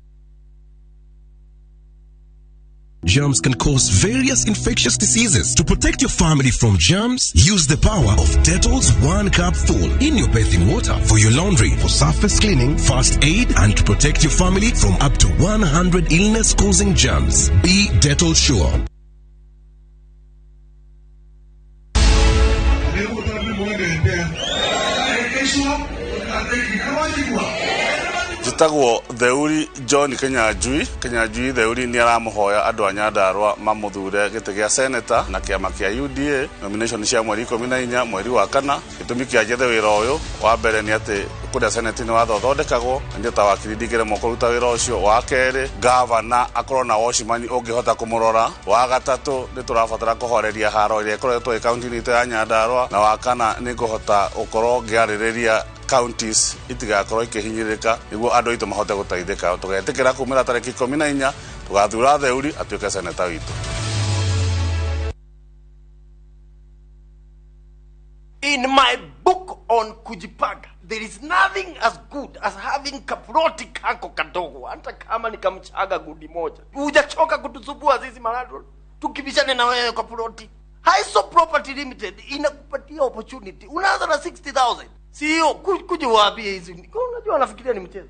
Germs can cause various infectious diseases. To protect your family from germs, use the power of Dettol's 1 cup full in your bathing water for your laundry, for surface cleaning, first aid, and to protect your family from up to 100 illness-causing germs. Be Dettol sure. Njĩtagwo Theuri John Kinyanjui. Kinyanjui Theuri nĩ aramũhoya andũ a Nyandarua mamũthure gĩtĩ gĩa seneta na kĩama kĩa UDA nomination cia mweri 14 mweri wa kana. Gĩtũmi kĩa njethe wĩra ũyũ wa mbere nĩ atĩ kũrĩa seneti nĩ watho ũthondekagwo na niĩ ta wakiri ndingĩremwo kũruta wĩra ũcio. Wa kerĩ, gavana akorwo na watchman ũngĩhota kũmũrora. Wa gatatũ, nĩ tũrabatara kũhoreria haro ĩrĩa ĩkoretwo ĩ kaunti-inĩ itũ ya Nyandarua. Na wa kana, nĩ ngũhota gũkorwo ngĩarĩrĩria counties itigakorwo ikĩhinyĩrĩrĩka nĩguo andũ aitũ mahote gũteithĩka. Tũgetĩkĩra kumĩra tarĩki 14 tũgathura Theuri atuĩke seneta witũ. In my book on kujipanga, there is nothing as good as having kaploti kako kadogo, hata kama ni kamchanga gundi moja. Hujachoka kutusumbua sisi malandlord, tukibishane na wewe kwa ploti. Haiso Property Limited inakupatia opportunity. Unaanza na 60,000. Sio kuja waambie hizi. Unajua wanafikiria ni mchezo.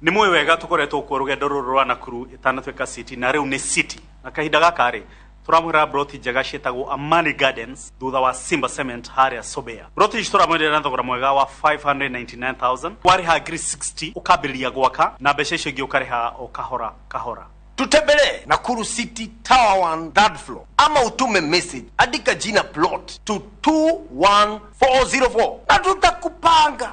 Nĩ mũĩ wega tũkoretwo kuo rũgendo rũrũ rwa Nakuru ĩtanatuĩka city na rĩu nĩ city na kahinda gaka rĩ tũramwĩra broti njega ciĩtagwo Amani Gardens thutha wa Simba Cement harĩa Sobea. Broti ici tũramwenderia na thogora mwega wa 599,000, warĩha ngiri 60 ũkambĩrĩria gwaka na mbeca icio ingĩ ũkarĩha o kahora kahora. Tutembelee Nakuru City Tower 1 third floor, ama utume message, andika jina plot to 21404 na tutakupanga.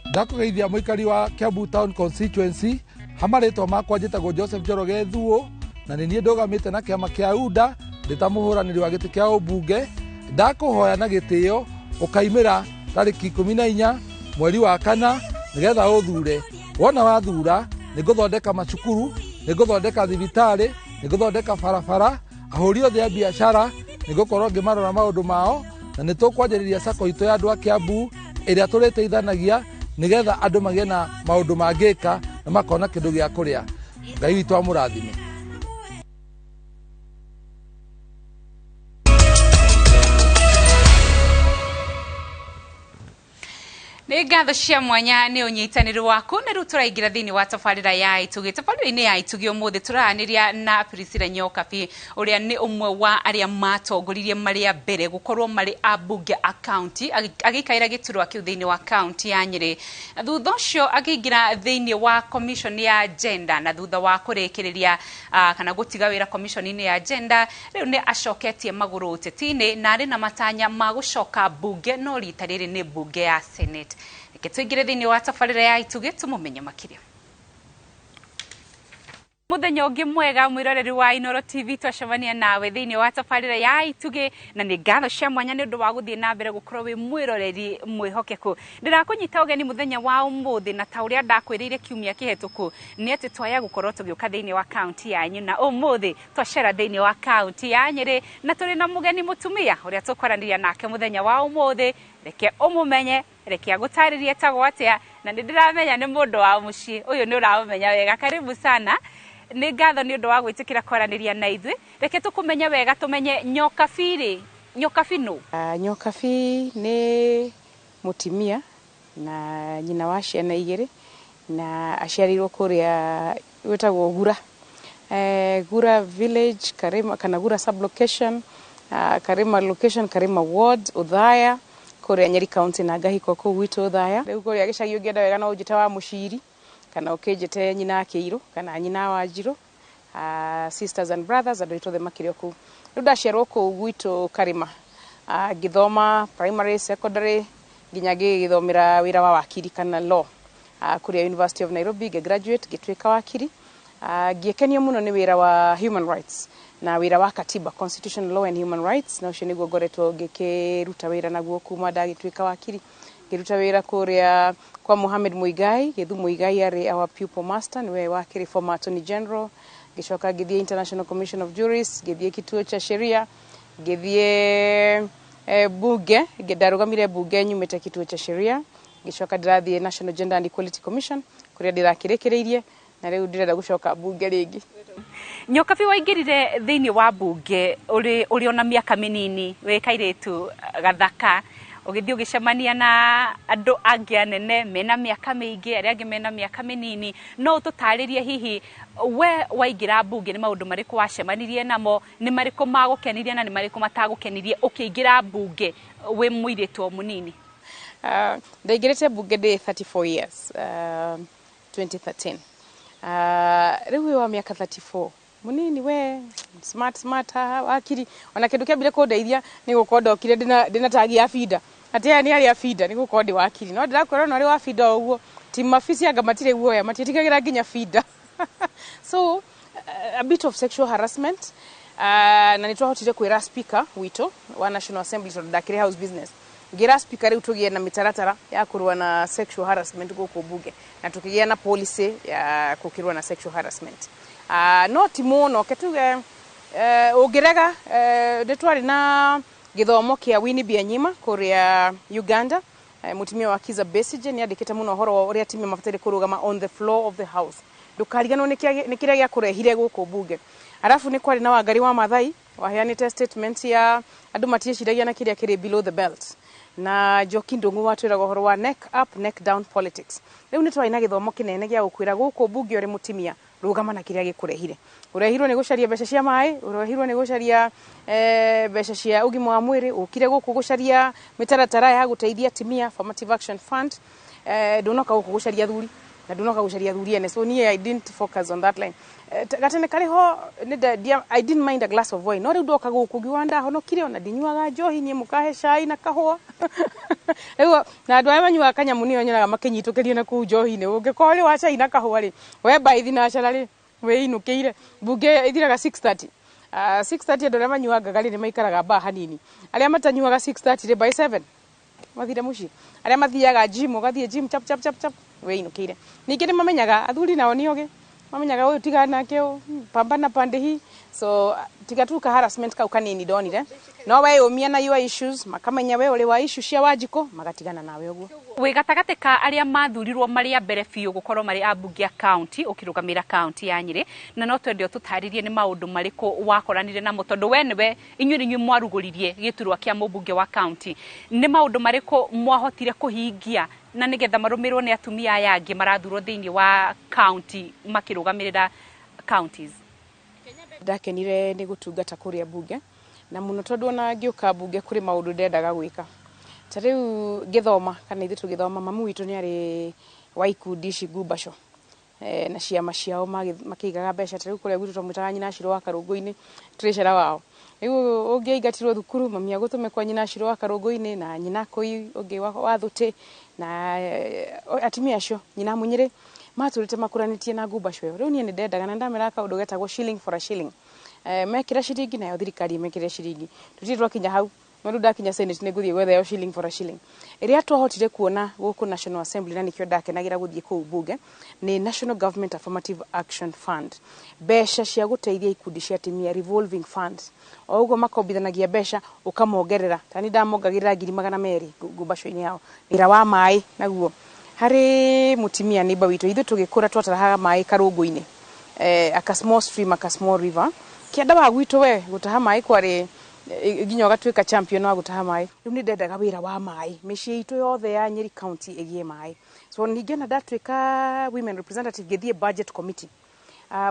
Ndakũgeithia mũikari wa Kiambu Town Constituency, ha marĩtwa makwa njĩtagwo Joseph Njoroge Thuo, na nĩ niĩ ndũgamĩte na kĩama kĩa UDA ndĩ ta mũhũranĩri wa gĩtĩ kĩa ũmbunge. Ndakũhoya na gĩtĩo ũkaimĩra tarĩki 14 mweri wa kana nĩgetha ũthure. Wona wathura nĩ ngũthondeka macukuru, nĩ ngũthondeka thibitarĩ, nĩ ngũthondeka barabara, ahũri othe a biacara nĩ ngũkorwo ngĩmarora maũndũ mao, na nĩ tũkwanjĩrĩria sacco itũ ya andũ a Kiambu ĩrĩa tũrĩteithanagia nĩgetha andũ magĩe na maũndũ mangĩka na makona kĩndũ gĩa kũrĩa. Ngai witũ amũrathime. Nĩ ngatho cia mwanya nĩ ũnyitanĩri waku na rĩu tũraingĩra thĩinĩ wa tabarĩra ya Itugĩ. Tabarĩra-inĩ ya Itugĩ ũmũthĩ tũraranĩria na Priscilla Nyokabi ũrĩa nĩ ũmwe wa arĩa matongoririe marĩ a mbere gũkorwo marĩ ambunge a county agĩikaĩra gĩturwa kĩu thĩinĩ wa county ya Nyĩrĩ. Thutha ũcio akĩingĩra thĩinĩ wa commission ya gender na thutha wa kũrĩkĩrĩria kana gũtiga wĩra commission-inĩ ya gender, rĩu nĩ acoketie magũrũ ũteti-inĩ na arĩ na matanya ma gũcoka mbunge, no rita rĩrĩ nĩ mbunge ya Senate. Reke tũingĩre thĩinĩ wa tabarĩra ya Itugĩ tũmũmenye makĩria. Mũthenya ũngĩ mwega mwĩroreri wa Inooro TV, twacemania nawe thĩinĩ wa tabarĩra ya Itugĩ na nĩ ngatho cia mwanya nĩ ũndũ wa gũthiĩ na mbere gũkorwo wĩ mwĩroreri mwĩhokeku. Ndĩrakũnyita ũgeni mũthenya wa ũmũthĩ na ta ũrĩa ndakwĩrĩire kiumia kĩhetũku nĩ atĩ twaya gũkorwo tũgĩũka thĩinĩ wa kaunti yanyu, na ũmũthĩ twacera thĩinĩ wa kaunti ya Nyĩrĩ na tũrĩ na mũgeni mũtumia ũrĩa tũkwaranĩria nake mũthenya wa ũmũthĩ. Reke ũmũmenye, reke agũtarĩrie etagwo atĩa, na nĩ ndĩramenya nĩ mũndũ wa mũciĩ ũyũ, nĩ ũramũmenya wega. Karibu sana. Nĩ ngatho nĩ ũndũ wa gwĩtĩkĩra kwaranĩria na ithuĩ. Reke tũkũmenye wega, tũmenye Nyokabi rĩ, Nyokabi nũ? Nyokabi nĩ mũtumia na nyina wa ciana igĩrĩ na aciarĩirwo kũrĩa gwĩtagwo Gura, Gura village, Karima, kana Gura sub-location, Karima location, Karima ward, Othaya, kũrĩa Nyeri county, na ngahikwo kũu gwitũ Othaya. Rĩu kũrĩa gĩcagi ũngĩenda wega no ũnjĩte wa Mũciri kana ũkĩnjĩte nyina wa Kĩirũ kana nyina wa Njirũ, sisters and brothers, andũ aitũ othe makĩrĩ o kũu. Rĩu ndaciarwo kũu gwitũ Karima, ngĩthoma primary, secondary, nginya ngĩgĩthomera wĩra wa wakiri kana law kũrĩa University of Nairobi, ngĩ-graduate ngĩtuĩka wakiri. Ngĩkenio mũno nĩ wĩra wa human rights na wĩra wa katiba, constitutional law and human rights, na ũcio nĩguo ngoretwo ngĩkĩruta wĩra naguo kuma ndagĩtuĩka wakiri. Ngĩruta wĩra kũrĩa kwa Mohamed Muigai, Gĩthu Muigai arĩ our pupil master, nĩwe wakĩrĩ former attorney general. Ngĩcoka ngĩthiĩ International Commission of Jurists, ngĩthiĩ kituo cha sheria, ngĩthiĩ bunge, ndarũgamire bunge nyumĩte kituo cha sheria, ngĩcoka ndĩrathiĩ National Gender and Equality Commission kũrĩa ndĩrakĩrĩkĩrĩirie, na rĩu ndĩrenda gũcoka bunge rĩngĩ. Nyokabi, waingĩrire thĩinĩ wa bunge ũrĩ ona mĩaka mĩnini, wĩ kairĩtu gathaka, ũgĩthiĩ ũgĩcemania na andũ angĩ anene mena mĩaka mĩingĩ, arĩa angĩ mena mĩaka mĩnini. No ũtũtarĩrie hihi we waingĩra mbunge nĩ maũndũ marĩkũ wacemanirie namo, nĩ marĩkũ magũkenirie na nĩ marĩkũ matagũkenirie ũkĩingĩra mbunge wĩ mũirĩtu o mũnini? Ndaingĩrĩte mbunge ndĩ 34 years, 2013. Rĩu wĩ wa mĩaka 34, munini we, smart smart haha wakiri ona kindu kiambire kundeithia ni gukorwo ndokire ndina tagi ya binda ati aya ni aria binda ni gukorwo ndi wakiri no ndirakwĩra ona ũrĩ wa binda o ũguo ti mabici anga matirĩ guoya matiĩtigagĩra nginya binda. So a bit of sexual harassment, na nĩ twahotire kwĩra speaker witũ wa National Assembly, tondũ ndakĩrĩ house business, ngĩra speaker rĩu tũgĩe na mĩtaratara ya kũrũa na sexual harassment gũkũ bunge, na tũkĩgĩa na policy ya gũkĩrũa na sexual harassment. No ti mũno ke tuge ũngĩrega. Nĩ twarĩ na gĩthomo kĩa Winnie Byanyima kũrĩa Uganda. Mũtumia wa Kizza Besigye nĩ andĩkĩte mũno ũhoro wa ũrĩa atumia mabataire kũrũgama on the floor of the house, ndũkariganwo nĩ kĩrĩa gĩakũrehire gũkũ bunge. Arabu nĩ kwarĩ na Wangari wa Maathai waheanĩte statement ya andũ matiĩciragia na kĩrĩa kĩrĩ below the belt, na Njoki Ndung'u watwĩraga ũhoro wa neck up, neck down politics. Rĩu nĩ twarĩ na gĩthomo kĩnene gĩa gũkwĩra gũkũ bunge ũrĩ mũtumia rũgama na kĩrĩa gĩkũrehire. Ũrehirwo nĩ gũcaria mbeca cia maĩ, ũrehirwo nĩ gũcaria mbeca cia ũgima wa mwĩrĩ, ũkire gũkũ gũcaria mĩtaratara ya gũteithia atumia, Affirmative Action Fund. Ndũnoka gũkũ gũcaria thuri na ndũnoka gũcaria thuri ene. So niĩ I didn't focus on that line. Gatene karĩ ho I didn't mind a glass of wine, no rĩu ndoka gũkũ ngiuga ndahonokire ona ndinyuaga njohi niĩ, mũkahe cai na kahũa rĩu. Na andũ arĩa manyuaga kanyamũ nĩo nyonaga makĩnyitũkĩrio na kũu njohi-inĩ. Ũngĩkorwo ũrĩ wa cai na kahũa rĩ, we mbaithi na cara rĩ, wĩinũkĩire. Bunge ĩthiraga 6:30. 6:30 andũ arĩa manyuangaga rĩ nĩ maikaraga baa hanini. Arĩa matanyuaga 6:30 rĩ, by 7 mathire mũciĩ. Arĩa mathiaga gym, ũgathiĩ gym chap chap chap chap, wĩinũkĩire. Ningĩ nĩ mamenyaga athuri nao nĩ ogĩ, mamenyaga ũyũ tigana nake, ũyũ pambana pande hii. So tiga tu ka harassment kau kanini ndonire, no weyũmia na your issues, makamenya we ũrĩ wa issue cia Wanjikũ, magatigana nawe ũguo. Wĩ gatagatĩ ka arĩa mathurirwo marĩ a mbere biũ gũkorwo marĩ ambunge a county, ũkĩrũgamĩra county ya Nyĩrĩ, na no twende ũtũtarĩrie nĩ maũndũ marĩkũ wakoranire namo, tondũ we nĩwe, inyuĩ nĩ inyuĩ mwarugũririe gĩturwa kĩa mũmbunge wa county. Nĩ maũndũ marĩkũ mwahotire kũhingia na nĩgetha marũmĩrĩrwo nĩ atumia aya angĩ marathurwo thĩinĩ wa county makĩrũgamĩrĩra counties? Ndakenire nĩ gũtungata kũrĩa bunge na mũno, tondũ ona ngĩũka bunge kũrĩ maũndũ ndendaga gwĩka. Ta rĩu ngĩthoma, kana ithuĩ tũgĩthoma, mamu witũ nĩ arĩ wa ikundi ici ngumbaco na ciama ciao makĩigaga mbeca. Ta rĩu kũrĩa gwitũ twamwĩtaga nyina Shiro wa Karũngũ-inĩ, treasurer wao. Rĩu ũngĩaingatirwo thukuru, mami agũtũme kwa nyina Shiro wa Karũngũ-inĩ na nyina Kũi ũngĩ wa Thũtĩ na atumia acio nyina Mũnyĩrĩ matũrĩte makũranĩtie na ngumbaco ĩyo. Rĩu niĩ nĩ ndendaga na ndameraga kaũndũ getagwo shilling for a shilling, mekĩra ciringi nayo thirikari ĩmekĩre ciringi. Tũtirĩ twakinya hau, no rĩu ndakinya Senate nĩ ngũthiĩ gwetha ĩyo shilling for a shilling. Ĩrĩa twahotire kuona gũkũ National Assembly, na nĩkĩo ndakenagĩra gũthiĩ kũu bunge, nĩ National Government Affirmative Action Fund, mbeca cia gũteithia ikundi cia atumia, revolving funds. O ũguo makombithanagia mbeca, ũkamongerera. Ta nĩ ndamongagĩrĩra 200,000 ngumbaco-inĩ yao. Wĩra wa maĩ naguo harĩ mũtumia neighbor witũ, ithuĩ tũgĩkũra twatarahaga maĩ karũngũ-inĩ, aka small stream, aka small river kĩanda wa gwitũ. We gũtaha maĩ kwarĩ nginya ũgatuĩka champion wa gũtaha maĩ. Rĩu nĩ ndendaga wĩra wa maĩ, mĩciĩ itũ yothe ya Nyeri County ĩgĩe maĩ. So ningĩ ona ndatuĩka women representative, ngĩthiĩ budget committee.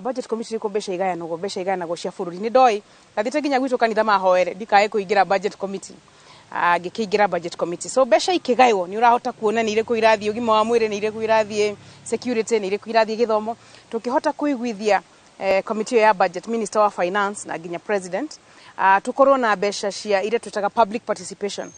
Budget committee nĩkuo mbeca igayanagwo, mbeca igayanagwo cia bũrũri. Nĩ ndoĩ ndathiĩte nginya gwitũ kanitha mahoere ndikae kũingĩra budget committee. Ngĩkĩingĩra budget committee, so mbeca ikĩgaywo nĩ ũrahota kuona nĩ irĩkũ irathiĩ ũgima wa mwĩrĩ, nĩ irĩkũ irathiĩ security, nĩ irĩkũ irathiĩ gĩthomo. Tũkĩhota kũiguithia committee ĩyo ya budget, minister wa finance na nginya president, tũkorwo na mbeca cia iria twĩtaga public participation.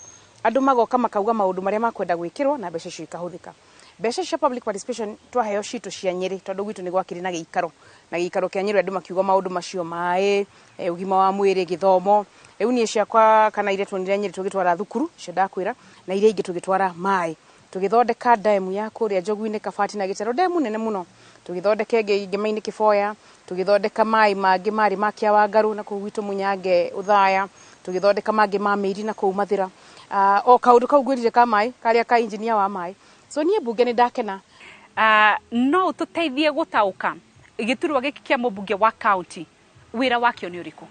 Andũ magoka makauga maũndũ marĩa makwenda gwĩkĩrwo na mbeca icio ikahũthĩka. Mbeca cia public participation twaheo citũ cia Nyĩrĩ, tondũ gwitũ nĩ gwakĩrĩ na gĩikaro, na gĩikaro kĩa Nyĩrĩ andũ makiuga maũndũ macio, maĩ, ũgima wa mwĩrĩ, gĩthomo. Rĩu niĩ ciakwa kana iria tuonire Nyĩrĩ tũgĩtwara thukuru icio ndakwĩra, na iria ingĩ tũgĩtwara maĩ, tũgĩthondeka demu ya kũrĩa Njogu-inĩ Kabati na Gĩtero, demu nene mũno. Tũgĩthondeka ĩngĩ Ngema-inĩ Kĩboya, tũgĩthondeka maĩ mangĩ marĩ ma Kĩawangarũ na kũu gwitũ Mũnyange Ũthaya, tũgĩthondeka mangĩ ma Mĩiri na kũu Mathĩra. O kaũndũ kau ngwĩrire ka maĩ karĩa ka engineer wa maĩ. So niĩ mbunge nĩ ndakena. No ũtũteithie gũtaũka gĩturwa gĩkĩ kĩa mũmbunge wa county, wĩra wakĩo nĩ ũrĩkũ?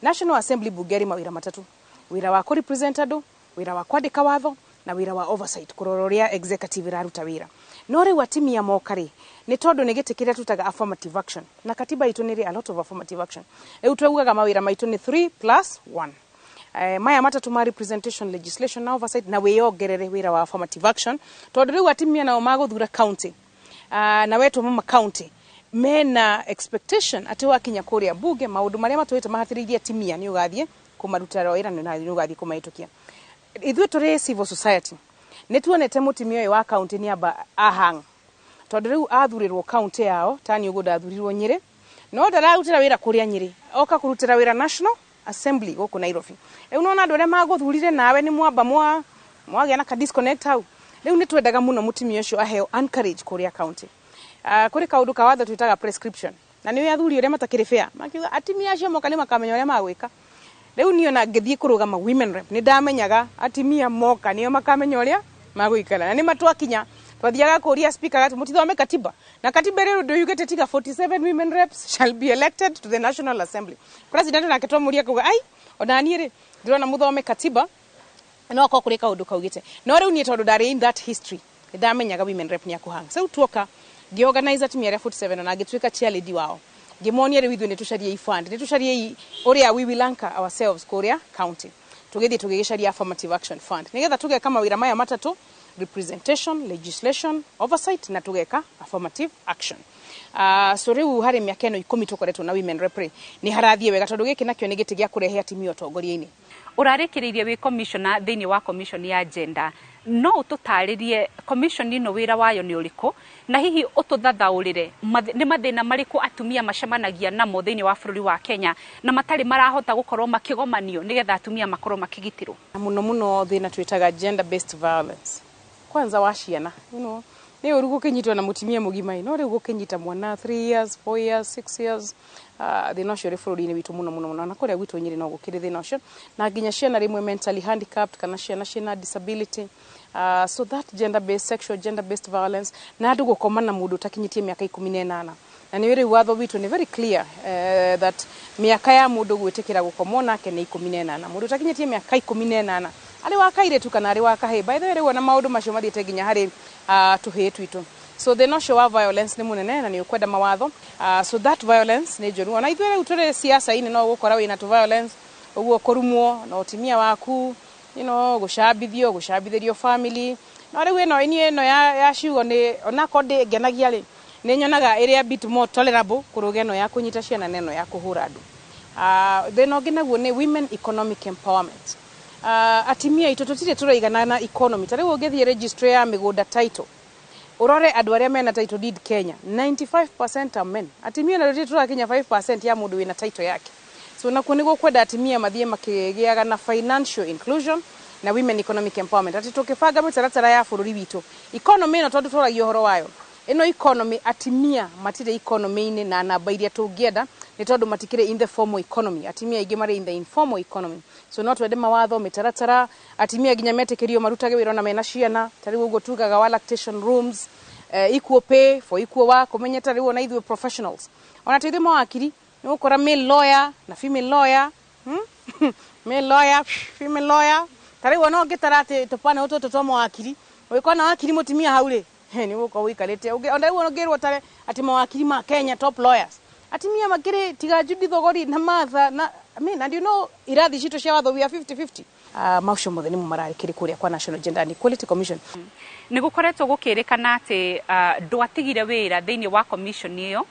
National Assembly bunge rĩ mawĩra matatũ: wĩra wa kũ represent andũ, wĩra wa kwandĩka watho, na wĩra wa oversight, kũrora ũrĩa executive ĩraruta wĩra. No rĩu atimia moka rĩ, nĩ tondũ nĩ gĩtĩ kĩrĩa tutaga affirmative action, na katiba itũ nĩ rĩ a lot of affirmative action. Rĩu twaugaga mawĩra maitũ nĩ 3 plus 1. Maya matatu ma representation, legislation na oversight, na wiyongerere wira wa affirmative action, tondu riu atimia nao maguthura county, na wetwo mama county mena expectation ati wakinya kuria bunge maundu maria matwite mahatiririe atimia ni ugathie kumaruta wira na ni ugathie kumahitukia. Ithuĩ tũrĩ civil society nĩ tuonete mũtumia ũyũ wa county nĩ amba ahang, tondũ rĩu athurirwo county yao tani ũguo ndathurirwo Nyĩrĩ, no ndararutĩra wĩra kũrĩa Nyĩrĩ, oka kũrutĩra wĩra National Assembly gũkũ Nairobi. Rĩu nona andũ arĩa magũthurire nawe nĩ mwamba mwagĩa na ka disconnect hau. Rĩu nĩ twendaga mũno mũtumia ũcio aheo encourage kũrĩa county. Kũrĩ kaũndũ ka watho twĩtaga prescription, na nĩ athuri ũrĩa matakĩrĩ fair makiuga atimia acio moka nĩ makamenya ũrĩa magwĩka. Rĩu niĩ ona ngĩthiĩ kũrũgama women rep nĩ ndamenyaga atimia moka nĩo makamenya ũrĩa magũikara, na nĩ matwakinya twathiaga kũria speaker gati mũtithome katiba, na katiba rĩu ndũ tiga 47 women reps shall be elected to the National Assembly. President nake twamũria kuga ai ona niĩ rĩ ndĩrona mũthome katiba no akorwo kũrĩ kaũndũ kaugĩte. No rĩu niĩ tondũ ndarĩ in that history nĩ ndamenyaga women rep nĩ akũhanga. So tuoka ngĩorganize atimia arĩa 47 na ngĩtuĩka chair lady wao, ngĩmonia rĩu ithuĩ nĩ tũcarie fund, nĩ tũcarie ũrĩa we will anchor ourselves kũrĩa county. Tũgĩthiĩ tũgĩgĩcaria affirmative action fund nĩgetha tũgeka mawĩra maya matatũ, representation, legislation, oversight, na tũgeka affirmative action. So rĩu harĩ mĩaka ĩno 10 tũkoretwo na women rep nĩ harathiĩ wega, tondũ gĩkĩ nakĩo nĩ gĩtĩ gĩa kũrehe atimia ũtongoria-inĩ. Ũrarĩkĩrĩirie wĩ commissioner thĩinĩ wa commission ya gender, no ũtũtarĩrie commission ĩno wĩra wayo nĩ ũrĩkũ, na hihi ũtũthathaũrĩre nĩ mathĩna marĩkũ atumia macemanagia namo thĩinĩ wa bũrũri wa Kenya na matarĩ marahota gũkorwo makĩgomanio nĩgetha atumia makorwo makĩgitĩrwo? Mũno mũno thĩna twĩtaga gender based violence, kwanza wa ciana. Nĩ ũru gũkĩnyitwo na mũtumia mũgima, no rĩu gũkĩnyita mwana 3 years, 4 years, 6 years, thĩna ũcio ũrĩ bũrũri-inĩ witũ mũno mũno mũno, na kũrĩa gwitũ Nyĩrĩ no gũkĩrĩ thĩna ũcio, na nginya ciana rĩmwe mentally handicapped kana ciana ciĩna disability. So that gender based, sexual gender based violence, na andũ gũkoma na mũndũ ũtakinyĩtie mĩaka 18. Na nĩ rĩu watho witũ nĩ very clear that mĩaka ya mũndũ gwĩtĩkĩra gũkomwo nake nĩ 18. Mũndũ ũtakinyĩtie mĩaka 18 arĩ wa kairĩtu kana arĩ wa kahĩĩ, by the way rĩu ona maũndũ macio mathiĩte nginya harĩ tũhĩĩ twitũ. So thĩna ũcio wa violence nĩ mũnene na nĩ ũkwenda mawatho. So that violence nĩ njũru. Ona ithuĩ rĩu tũrĩ siasa-inĩ no ũgũkora wĩna tũ violence ũguo, kũrumwo na ũtimia waku, gũcambithio, gũcambithĩrio family. No rĩu ĩno niĩ ĩno ya ciugo nĩ onakorwo ndĩngenagia rĩ, nĩ nyonaga ĩrĩ a bit more tolerable kũrũga ĩno ya kũnyita ciana na ĩno ya kũhũra andũ. Thĩna ũngĩ naguo nĩ women economic empowerment. Atimia aitũ tũtirĩ tũraigana na economy. Ta rĩu ũngĩthiĩ registry ya mĩgũnda title, ũrore andũ arĩa mena title deed Kenya, 95% are men. Atimia na tũtirĩ tũrakinya 5% ya mũndũ wĩna title yake. So nakuo nĩ gũkwenda atimia mathiĩ makĩgĩaga na financial inclusion na women economic empowerment. Ati tũkĩbanga mĩtaratara ya bũrũri witũ, economy ĩno tondũ tũragia ũhoro wayo, ĩno economy atimia matirĩ economy-inĩ na namba iria tũngĩenda, nĩ tondũ matikĩrĩ in the formal economy. Atimia aingĩ marĩ in the informal economy. So no twende mawatho, mĩtaratara, atimia nginya metĩkĩrio marutage wĩra ona mena ciana. Ta rĩu ũguo tugaga wa lactation rooms, equal pay for equal work, ũmenye ta rĩu ona ithuĩ professionals, ona ta ithuĩ mawakiri nĩ ũgũkora male lawyer na female lawyer, male lawyer, female lawyer. Ta rĩu ona ũngĩtara atĩ tũpane tũtũ twa mawakiri, ũgĩkona wakiri mũtumia hau rĩ, nĩ ũgũkorwo ũikarĩte. Ona rĩu ũngĩrwo tare atĩ mawakiri ma Kenya top lawyers, atimia makĩrĩ tiga Judy Thogori na Martha na I mean, and you know irathi citũ cia watho we are 50-50. Maũcio mothe nĩmo mararĩkĩrĩ kũrĩa kwa National Gender and Equality Commission. Nĩ gũkoretwo gũkĩrĩkana atĩ ndwatigire wĩra thĩinĩ wa commission ĩyo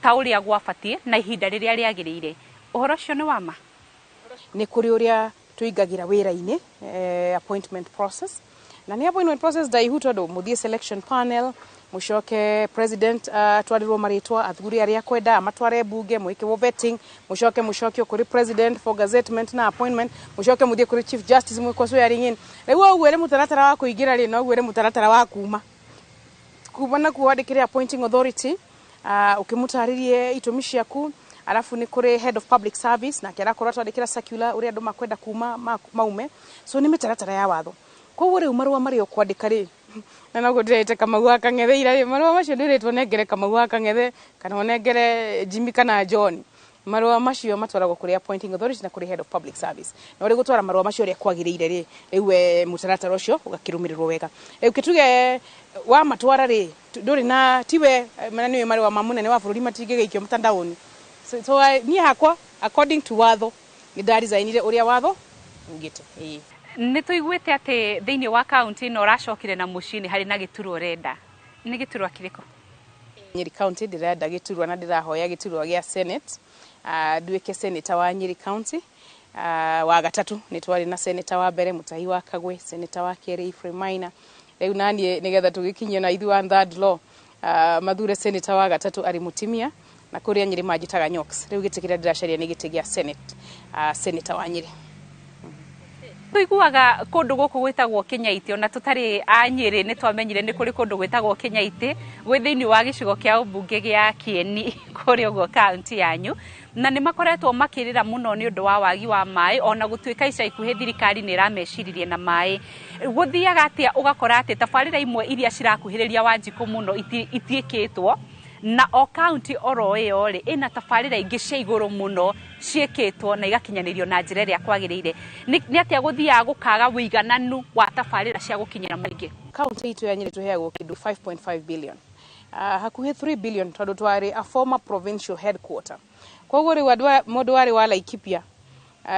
ta ũrĩa gwabatiĩ na ihinda rĩrĩa rĩagĩrĩire. Ũhoro ũcio nĩ wa ma? Nĩ kũrĩ ũrĩa tũingagĩra wĩra-inĩ, appointment process, na nĩ appointment process ndaihu tondũ mũthiĩ selection panel, mũcoke president atwarĩrwo marĩtwa, athure arĩa akwenda amatware bunge, mwĩkĩrwo vetting, mũcoke mũcokio kũrĩ president for gazettement na appointment, mũcoke mũthiĩ kũrĩ chief justice mwĩkwo swearing in. Rĩu ũguo ĩrĩ mũtaratara wa kũingĩra rĩ, noguo ĩrĩ mũtaratara wa kuma kuma nakuo wandĩkĩre appointing authority, ũkĩmũtarĩrie itũmi ciaku. Alafu nĩ kũrĩ head of public service nake arakorwo atwandĩkĩra circular ũrĩa andũ makwenda kuma maume. So nĩ mĩtaratara ya watho. Koguo rĩu marũa marĩa ũkwandĩka rĩ, na noguo ndĩrete Kamau wa Kang'ethe ira rĩ, marũa macio ndĩrĩtwo nengere Kamau wa Kang'ethe kana ũnengere Jimmy kana John. Marũa macio matwaragwo kũrĩ appointing authority na kũrĩ head of public service. Na ũrĩ gũtwara marũa macio ũrĩa kwagĩrĩire rĩ, rĩu mũtaratara ũcio ũgakĩrũmĩrĩrwo wega. Rĩu kĩtuge wa matwara rĩ, ndũrĩ na tiwe mana nĩwe marũa ma mũnene wa bũrũri matingĩgĩikio mtandaoni. So niĩ hakwa according to watho nĩ ndaresignire ũrĩa watho ugĩte ĩĩ. Nĩ tũiguĩte atĩ thĩinĩ wa kaunti ĩno ũracokire na mũciĩ nĩ harĩ na gĩturwa ũrenda. Nĩ gĩturwa kĩrĩkũ? Nyeri County ndĩrenda gĩturwa na ndĩrahoya gĩturwa gĩa Senate, nduĩke senator wa Nyeri County wa gatatũ. Nĩ twarĩ na senator wa mbere Mutahi wa Kagwe, senator wa kerĩ Ephraim Maina, rĩu naniĩ nĩgetha tũgĩkinyie na ithuĩ one third law, mathure senator wa gatatũ arĩ mũtumia, na kũrĩa Nyeri manjĩtaga Nyox. Rĩu gĩtĩ kĩrĩa ndĩracaria nĩ gĩtĩ gĩa Senate, senator wa Nyeri. Tũiguaga kũndũ gũkũ gwĩtagwo Kĩnyaitĩ, ona tũtarĩ a Nyĩrĩ nĩ twamenyire nĩ kũrĩ kũndũ gwĩtagwo Kĩnyaitĩ gwĩ thĩinĩ wa gĩcigo kĩa ũmbunge gĩa Kĩeni kũrĩa ũguo kaunti yanyu, na nĩ makoretwo makĩrĩra mũno nĩ ũndũ wa wagi wa maĩ, ona gũtuĩka ica ikuhĩ thirikari nĩ ĩrameciririe na maĩ. Gũthiaga atĩa ũgakora atĩ tabarĩra imwe iria cirakuhĩrĩria Wanjikũ mũno itiĩkĩtwo, na o kaunti oro ĩyo rĩ ĩna tabarĩra ingĩ cia igũrũ mũno ciĩkĩtwo na igakinyanĩrio na njĩra ĩrĩa kwagĩrĩire? Nĩ atĩa gũthiaga gũkaga wĩigananu wa tabarĩra cia gũkinyĩra mũingĩ? Kaunti itũ ya Nyeri tũheagwo kĩndũ 5.5 billion, hakuhĩ 3 billion, tondũ twarĩ a former provincial headquarter. Koguo rĩu andũ mũndũ warĩ wa Laikipia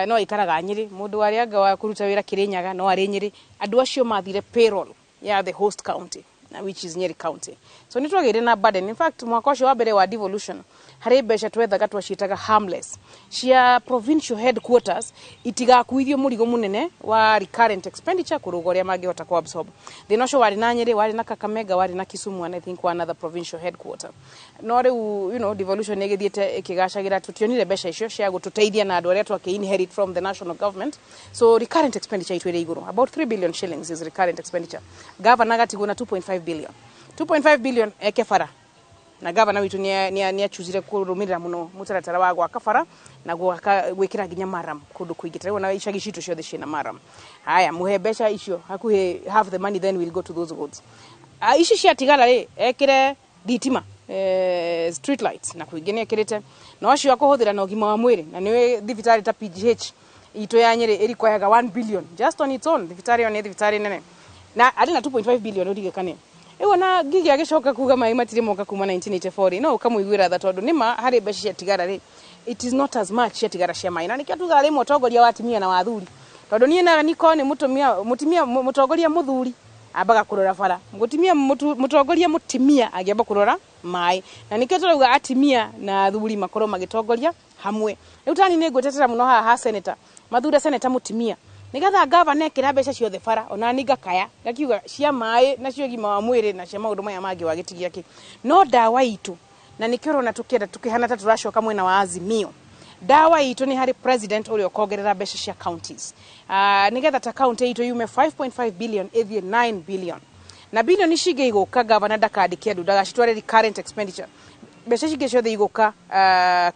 no aikaraga Nyeri, mũndũ warĩ anga wa kũruta wĩra Kĩrĩnyaga no arĩ Nyeri. Andũ acio mathire payroll ya the host county, which is Nyeri County. So nĩ twagĩire na burden. In fact, mwaka ũcio wa mbere wa devolution harĩ mbeca twethaga twaciĩtaga harmless cia provincial headquarters itigakuithio mũrigo mũnene wa recurrent expenditure kũrũga ũrĩa mangĩhota ku absorb. Thĩna ũcio warĩ na Nyeri, warĩ na Kakamega, warĩ na Kisumu and I think one other provincial headquarter. No rĩu devolution nĩ ĩgĩthiĩte ĩkĩgacagĩra, tũtionire mbeca icio cia gũtũteithia na andũ arĩa twakĩ inherit from the national government. So recurrent expenditure itũ ĩrĩ igũrũ, about 3 billion shillings is recurrent expenditure. Governor agatigwo na 2.5 billion, 2.5 billion eke bara, na gavana witũ nĩ achuzire kũrũmĩrĩra mũno mũtaratara wa gwaka bara na gwaka gwĩkĩra nginya maram kũndũ kũingĩ. Tarĩu ona icagi citũ ciothe ciĩna maram. Haya, mũhe mbeca icio hakuhĩ half the money then will go to those roads. Ici ciatigara rĩ, ekĩre thitima, street lights, na kũingĩ nĩ ekĩrĩte na acio akũhũthĩra na ũgima wa mwĩrĩ, na nĩwe thibitarĩ ta PGH itũ ya Nyeri ĩrikwayaga 1 billion just on its own. Thibitarĩ ĩyo nĩ thibitarĩ nene na arĩ na 2.5 billion ũririkane. Rĩu ona Ngigi agĩcoka kuga maĩ matirĩ moka kuma 1984 rĩ, no ũkamũiguĩra tha, tondũ nĩma harĩ mbeca ciatigara rĩ, it is not as much ciatigara cia maĩ, na nĩkĩo tugaga rĩmwe ũtongoria wa atumia na wa athuri, tondũ niĩ na niko nĩ mũtumia mũtumia mũtongoria mũthuri ambaga kũrora bara, mũtumia mũtongoria mũtumia angĩamba kũrora maĩ, na nĩkĩo tũrauga atumia na athuri makorwo magĩtongoria hamwe. Rĩu tani nĩ ngwĩtetera mũno haha ha senator, mathure senator mũtumia nigetha gavana ekĩra mbeca ciothe bara, ona ni ngakaya ngakiuga cia maĩ na cia ũgima wa mwĩrĩ na cia maũndũ maya mangĩ wagĩtigia kĩ no ndawa itũ, na nĩkĩo ũrona tũkĩenda tũkĩhana ta tũracoka mwena wa Azimio. Ndawa itũ nĩ harĩ president ũrĩa ũkongerera mbeca cia counties, nĩgetha ta county itũ yume 5.5 billion ĩthiĩ 9 billion, na bilioni ici ingĩ igũka gavana ndakandĩke andũ, ndagacitware recurrent expenditure. Mbeca ici ingĩ ciothe igũka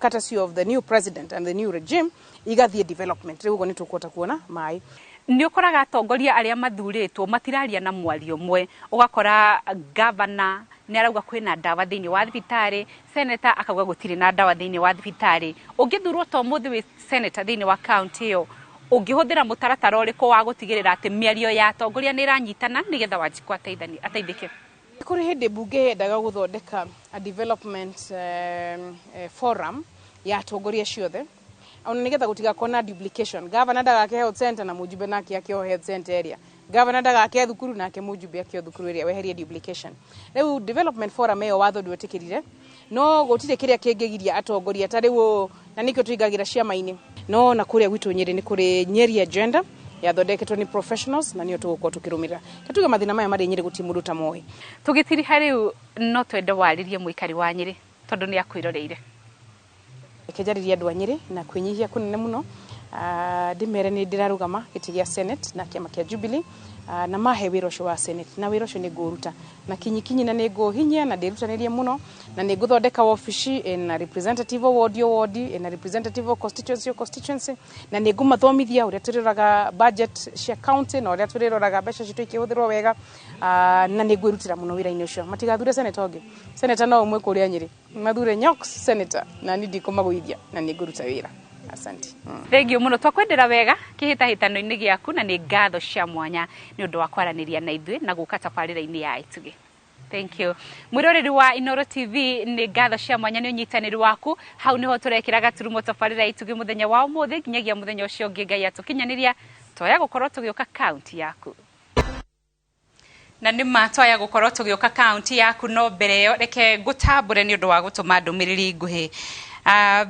courtesy of the new president and the new regime igathiĩ development. Rĩu ũguo nĩ tũkũhota kuona maĩ. Nĩ ũkoraga atongoria arĩa mathurĩtwo matiraria na mwario ũmwe, ũgakora gavana nĩ arauga kwĩna ndawa thĩinĩ wa thibitarĩ, senator akauga gũtirĩ na ndawa thĩinĩ wa thibitarĩ. Ũngĩthurwo ta ũmũthĩ wĩ senator thĩinĩ wa kaunti ĩyo, ũngĩhũthĩra mũtaratara ũrĩkũ wa gũtigĩrĩra atĩ mĩario ya atongoria nĩ ĩranyitana nĩgetha Wanjikũ ateithĩke? Kũrĩ hĩndĩ mbunge yendaga gũthondeka a development forum ya atongoria ciothe, ona nĩgetha gũtigakorwo na duplication. Gavana ndagake health center na mũjumbe nake akĩo health center area, gavana ndagake thukuru nake mũjumbe akĩo thukuru area, weherie duplication. Rĩu development forum ĩyo watho ndwetĩkĩrire, no gũtirĩ kĩrĩa kĩngĩgiria atongoria ta rĩu, na nĩkĩo tũingagĩra ciama-inĩ. No na kũrĩa gwitũ Nyeri nĩ kũrĩ Nyeri agenda yathondeketwo nĩ professionals, na nĩyo tũgũkorwo tũkĩrũmĩrĩra. Tuge mathĩna maya marĩ Nyeri gũtirĩ mũndũ ta moĩ. Tũgĩtiriha rĩu no twende warĩrie mũikari wa Nyeri tondũ nĩ akwĩroreire. Reke njarĩrie andũ a Nyeri na kwĩnyihia kũnene mũno, ndĩmere nĩ ndĩrarũgama gĩtĩ gĩa Senate na kĩama kĩa Jubilee, na mahe wĩra ũcio wa Senate, na wĩra ũcio nĩ ngũũruta na kinyi kinyi, na nĩ ngũhinyia na ndĩrutanĩrie mũno, na nĩ ngũthondeka wabici ĩna representative o ward o ward, ĩna representative o constituency o constituency, na nĩ ngũmathomithia ũrĩa tũrĩroraga budget cia county na ũrĩa tũrĩroraga mbeca citũ ikĩhũthĩrwo wega, na nĩ ngwĩrutĩra mũno wĩra-inĩ ũcio. Matigathure senator ũngĩ, senator no ũmwe kũrĩa Nyeri, mathure Nyox senator, na niĩ ndikũmagũithia na nĩ ngũruta wĩra. Asante. Thengiũ mũno, twakwendera wega kĩhĩtahĩtano-inĩ gĩaku, na nĩ ngatho cia mwanya nĩ ũndũ wa kwaranĩria na ithuĩ na gũka tabarĩra-inĩ ya Itugĩ. Thank you. Mwĩroreri wa Inooro TV, nĩ ngatho cia mwanya nĩ ũnyitanĩri waku. Hau nĩho tũrekĩra gaturumo tabarĩra Itugĩ mũthenya wa ũmũthĩ, nginyagia mũthenya ũcio ũngĩ Ngai atũkinyanĩria. Twaya gũkorwo tũgĩũka kaunti yaku. Na nĩ ma twaya gũkorwo tũgĩũka kaunti yaku, no mbere ĩyo reke ngũtambũre nĩ ũndũ wa gũtũma ndũmĩrĩri nguhĩ.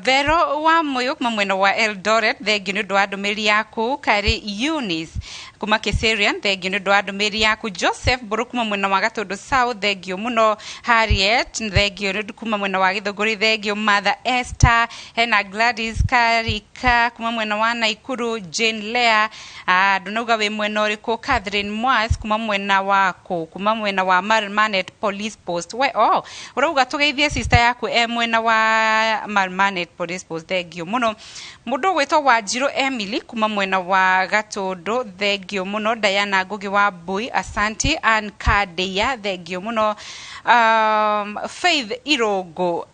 Vero wa Muyu kuma mwena wa Eldoret, thengiũ nĩ ũndũ wa ndũmĩrĩri yaku. Kari Eunice kuma Kiserian, thengiũ nĩ ũndũ wa ndũmĩrĩri yaku. Joseph Mburu kuma mwena wa Gatundu South, thengiũ mũno. Harriet, thengiũ nĩ ũndũ kuma mwena wa Githũngũri, thengiũ. Mother Esther, hena Gladys Karika kuma mwena wa Naikuru, Jane Lea, ndũnauga wĩ mwena ũrĩkũ. Catherine Mwas kuma mwena wa kũ, kuma mwena wa Marmanet Police Post. We oh, ũrauga tũgeithie sister yaku e mwena wa Marmanet Police Post, thengiũ mũno. Mũndũ ũgwĩtwo Wanjirũ Emily kuma mwena wa Gatũndũ, thengiũ mũno. Diana Ngugi wa Mbui, asanti. Ann Kadeya, thengiũ mũno. Faith Irũngũ,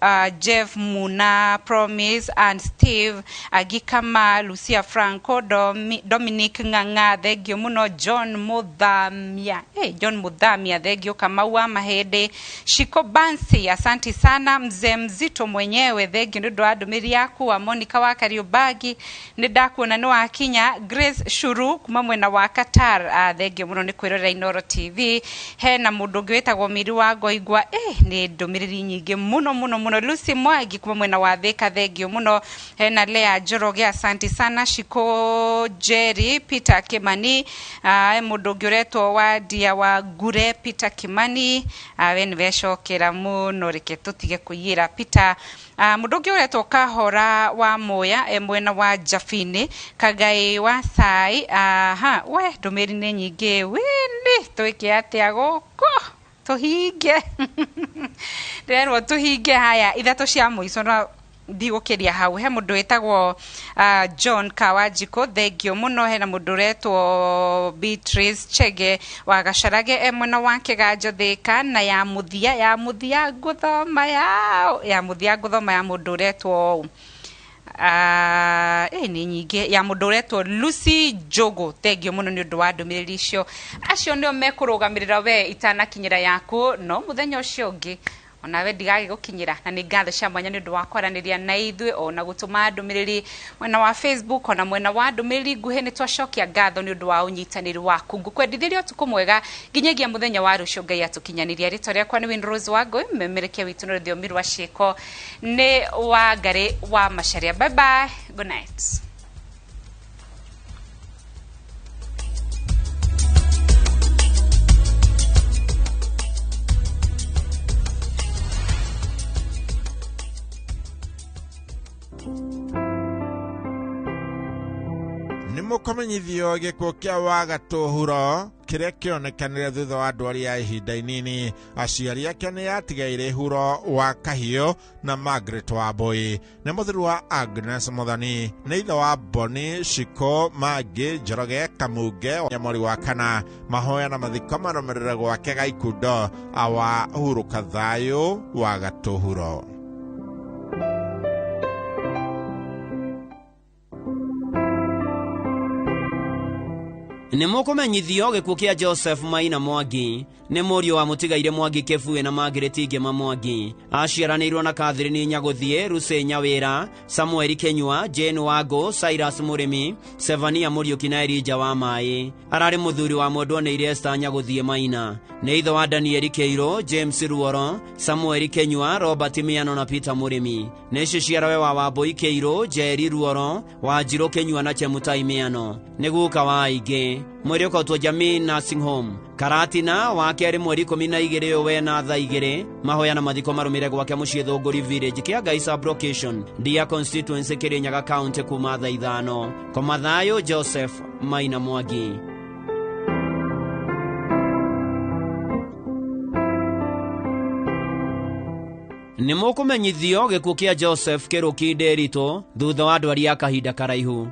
Jeff Muna, Promise and Steve Agikama, Lucia Franco, Dominic Ng'ang'a, thengiũ mũno. John Muthamia, hey, John Muthamia, thengiũ. Kamau wa Mahĩndĩ, Shiko Bansi, asanti sana. Mzee Mzito mwenyewe, thengiũ nĩ ũndũ wa ndũmĩrĩri yaku. Wa Monica wa Kariũmbangi, nĩ ndakuona nĩ wakinya. Grace Shuru kuma mwena wa Qatar, thengiũ mũno nĩ kwĩrorera Inooro TV. Hena mũndũ ũngĩ wĩtagwo Miri wa Ngoigwa, nĩ ndũmĩrĩri nyingĩ mũno mũno mũno. Lucy Mwangi kuma mwena wa Thika, thengiũ mũno. Hena Lea Njoroge, asanti sana. Shiko Jerry, Peter Kimani, he mũndũ ũngĩ ũretwo Wandia wa Ngure, Peter Kimani, we nĩ wecokera mũno, reke tũtige kũiyĩra Peter. Mũndũ ũngĩ ũretwo Kahora wa Moya e mwena wa Jabini, Kagai wa Sai, aha, we ndũmĩrĩri nĩ nyingĩ wĩnĩ, twĩke atĩa gũkũ tũhinge, ndĩrerwo tũhinge. Haya, ithatũ cia mũico no ndigũkĩria hau. He mũndũ wĩtagwo John Kawanjikũ, thengiũ mũno. Hena mũndũ ũretwo Beatrice Chege wa Gacarage e mwena wa Kĩganjo Thĩka. Na ya mũthia, ya mũthia ngũthoma yao, ya mũthia ngũthoma ya mũndũ ũretwo nĩ nyingĩ, ya mũndũ ũretwo Lucy Njogo, thengiũ mũno nĩ ũndũ wa ndũmĩrĩri icio. Acio nĩo mekũrũgamĩrĩra we itanakinyĩra yaku, no mũthenya ũcio ũngĩ onawe ndigagĩgũkinyĩra. Na nĩ ngatho cia mwanya nĩ ũndũ wa kwaranĩria na ithuĩ ona gũtũma ndũmĩrĩri mwena wa Facebook ona mwena wa ndũmĩrĩri nguhĩ. Nĩ twacokia ngatho nĩ ũndũ wa ũnyitanĩri waku. Ngũkwendithĩria ũtukũ mwega nginyagia mũthenya wa rũciũ Ngai atũkinyanĩria. Rĩtwa rĩakwa nĩ Winrose Wangũi, memerekia witũ nĩ rũthiomi rwa ciĩko nĩ Wangarĩ wa Macharia. Bye bye, good night. Nĩ mũkũmenyithio gĩkuũ kĩa Wagatũ Huro kĩrĩa kĩonekanire thutha wa ndwari ya ihinda inini. Aciari ake nĩ atigaire Huro wa Kahiũ na Margaret Wambui. Nĩ mũthuri wa Agnes Muthoni, nĩ ithe wa Boni Shiko Mangi Njoroge Kamunge Nyamori wa kana. Mahoya na mathiko marũmĩrĩre gwake Gaikundo awa hurũka thayũ Wagatũ Huro. Nĩ mũkũmenyithio gĩkuũ kĩa Joseph Maina Mwangi. Nĩ mũriũ wa mũtigaire Mwangi Kĩbuĩ na Margaret Ngema Mwangi. Aciaranĩirwo na Catherine Nyagũthiĩ, Lucy Nyawĩra, Samuel Kĩnyua, Jane Wango, Cyrus Mũrĩmi, Sevania Mũriũki na Elijah wa Maĩ. Ararĩ mũthuri wa mwendwa nĩ Esther Nyagũthiĩ Maina. Nĩ ithe wa Daniel Kĩirũ, James Ruoro, Samuel Kĩnyua, Robert Miano na Peter Mũrĩmi. Nĩ ciciarawe wa Wambui Kĩirũ, Jerry Ruoro, Wanjirũ Kĩnyua na Chemutai Miano. Nĩ guka wa aingĩ. Mwĩrĩ ũkotwo Jamii Nursing Home Karatina wa kerĩ mweri 12 ũwe na thaa 2. Mahoya na mathiko marũmĩre gwake mũciĩ Thũngũri Village, Kĩangai Sub-location, Ndia Constituency, Kĩrĩnyaga County, kuma thaa 5. Koma thayũ Joseph Maina Mwangi. Nĩ mũkũmenyithio gĩkuũ kĩa Joseph Kĩrũki Nderitu thutha wa ndwari ya kahinda karaihu.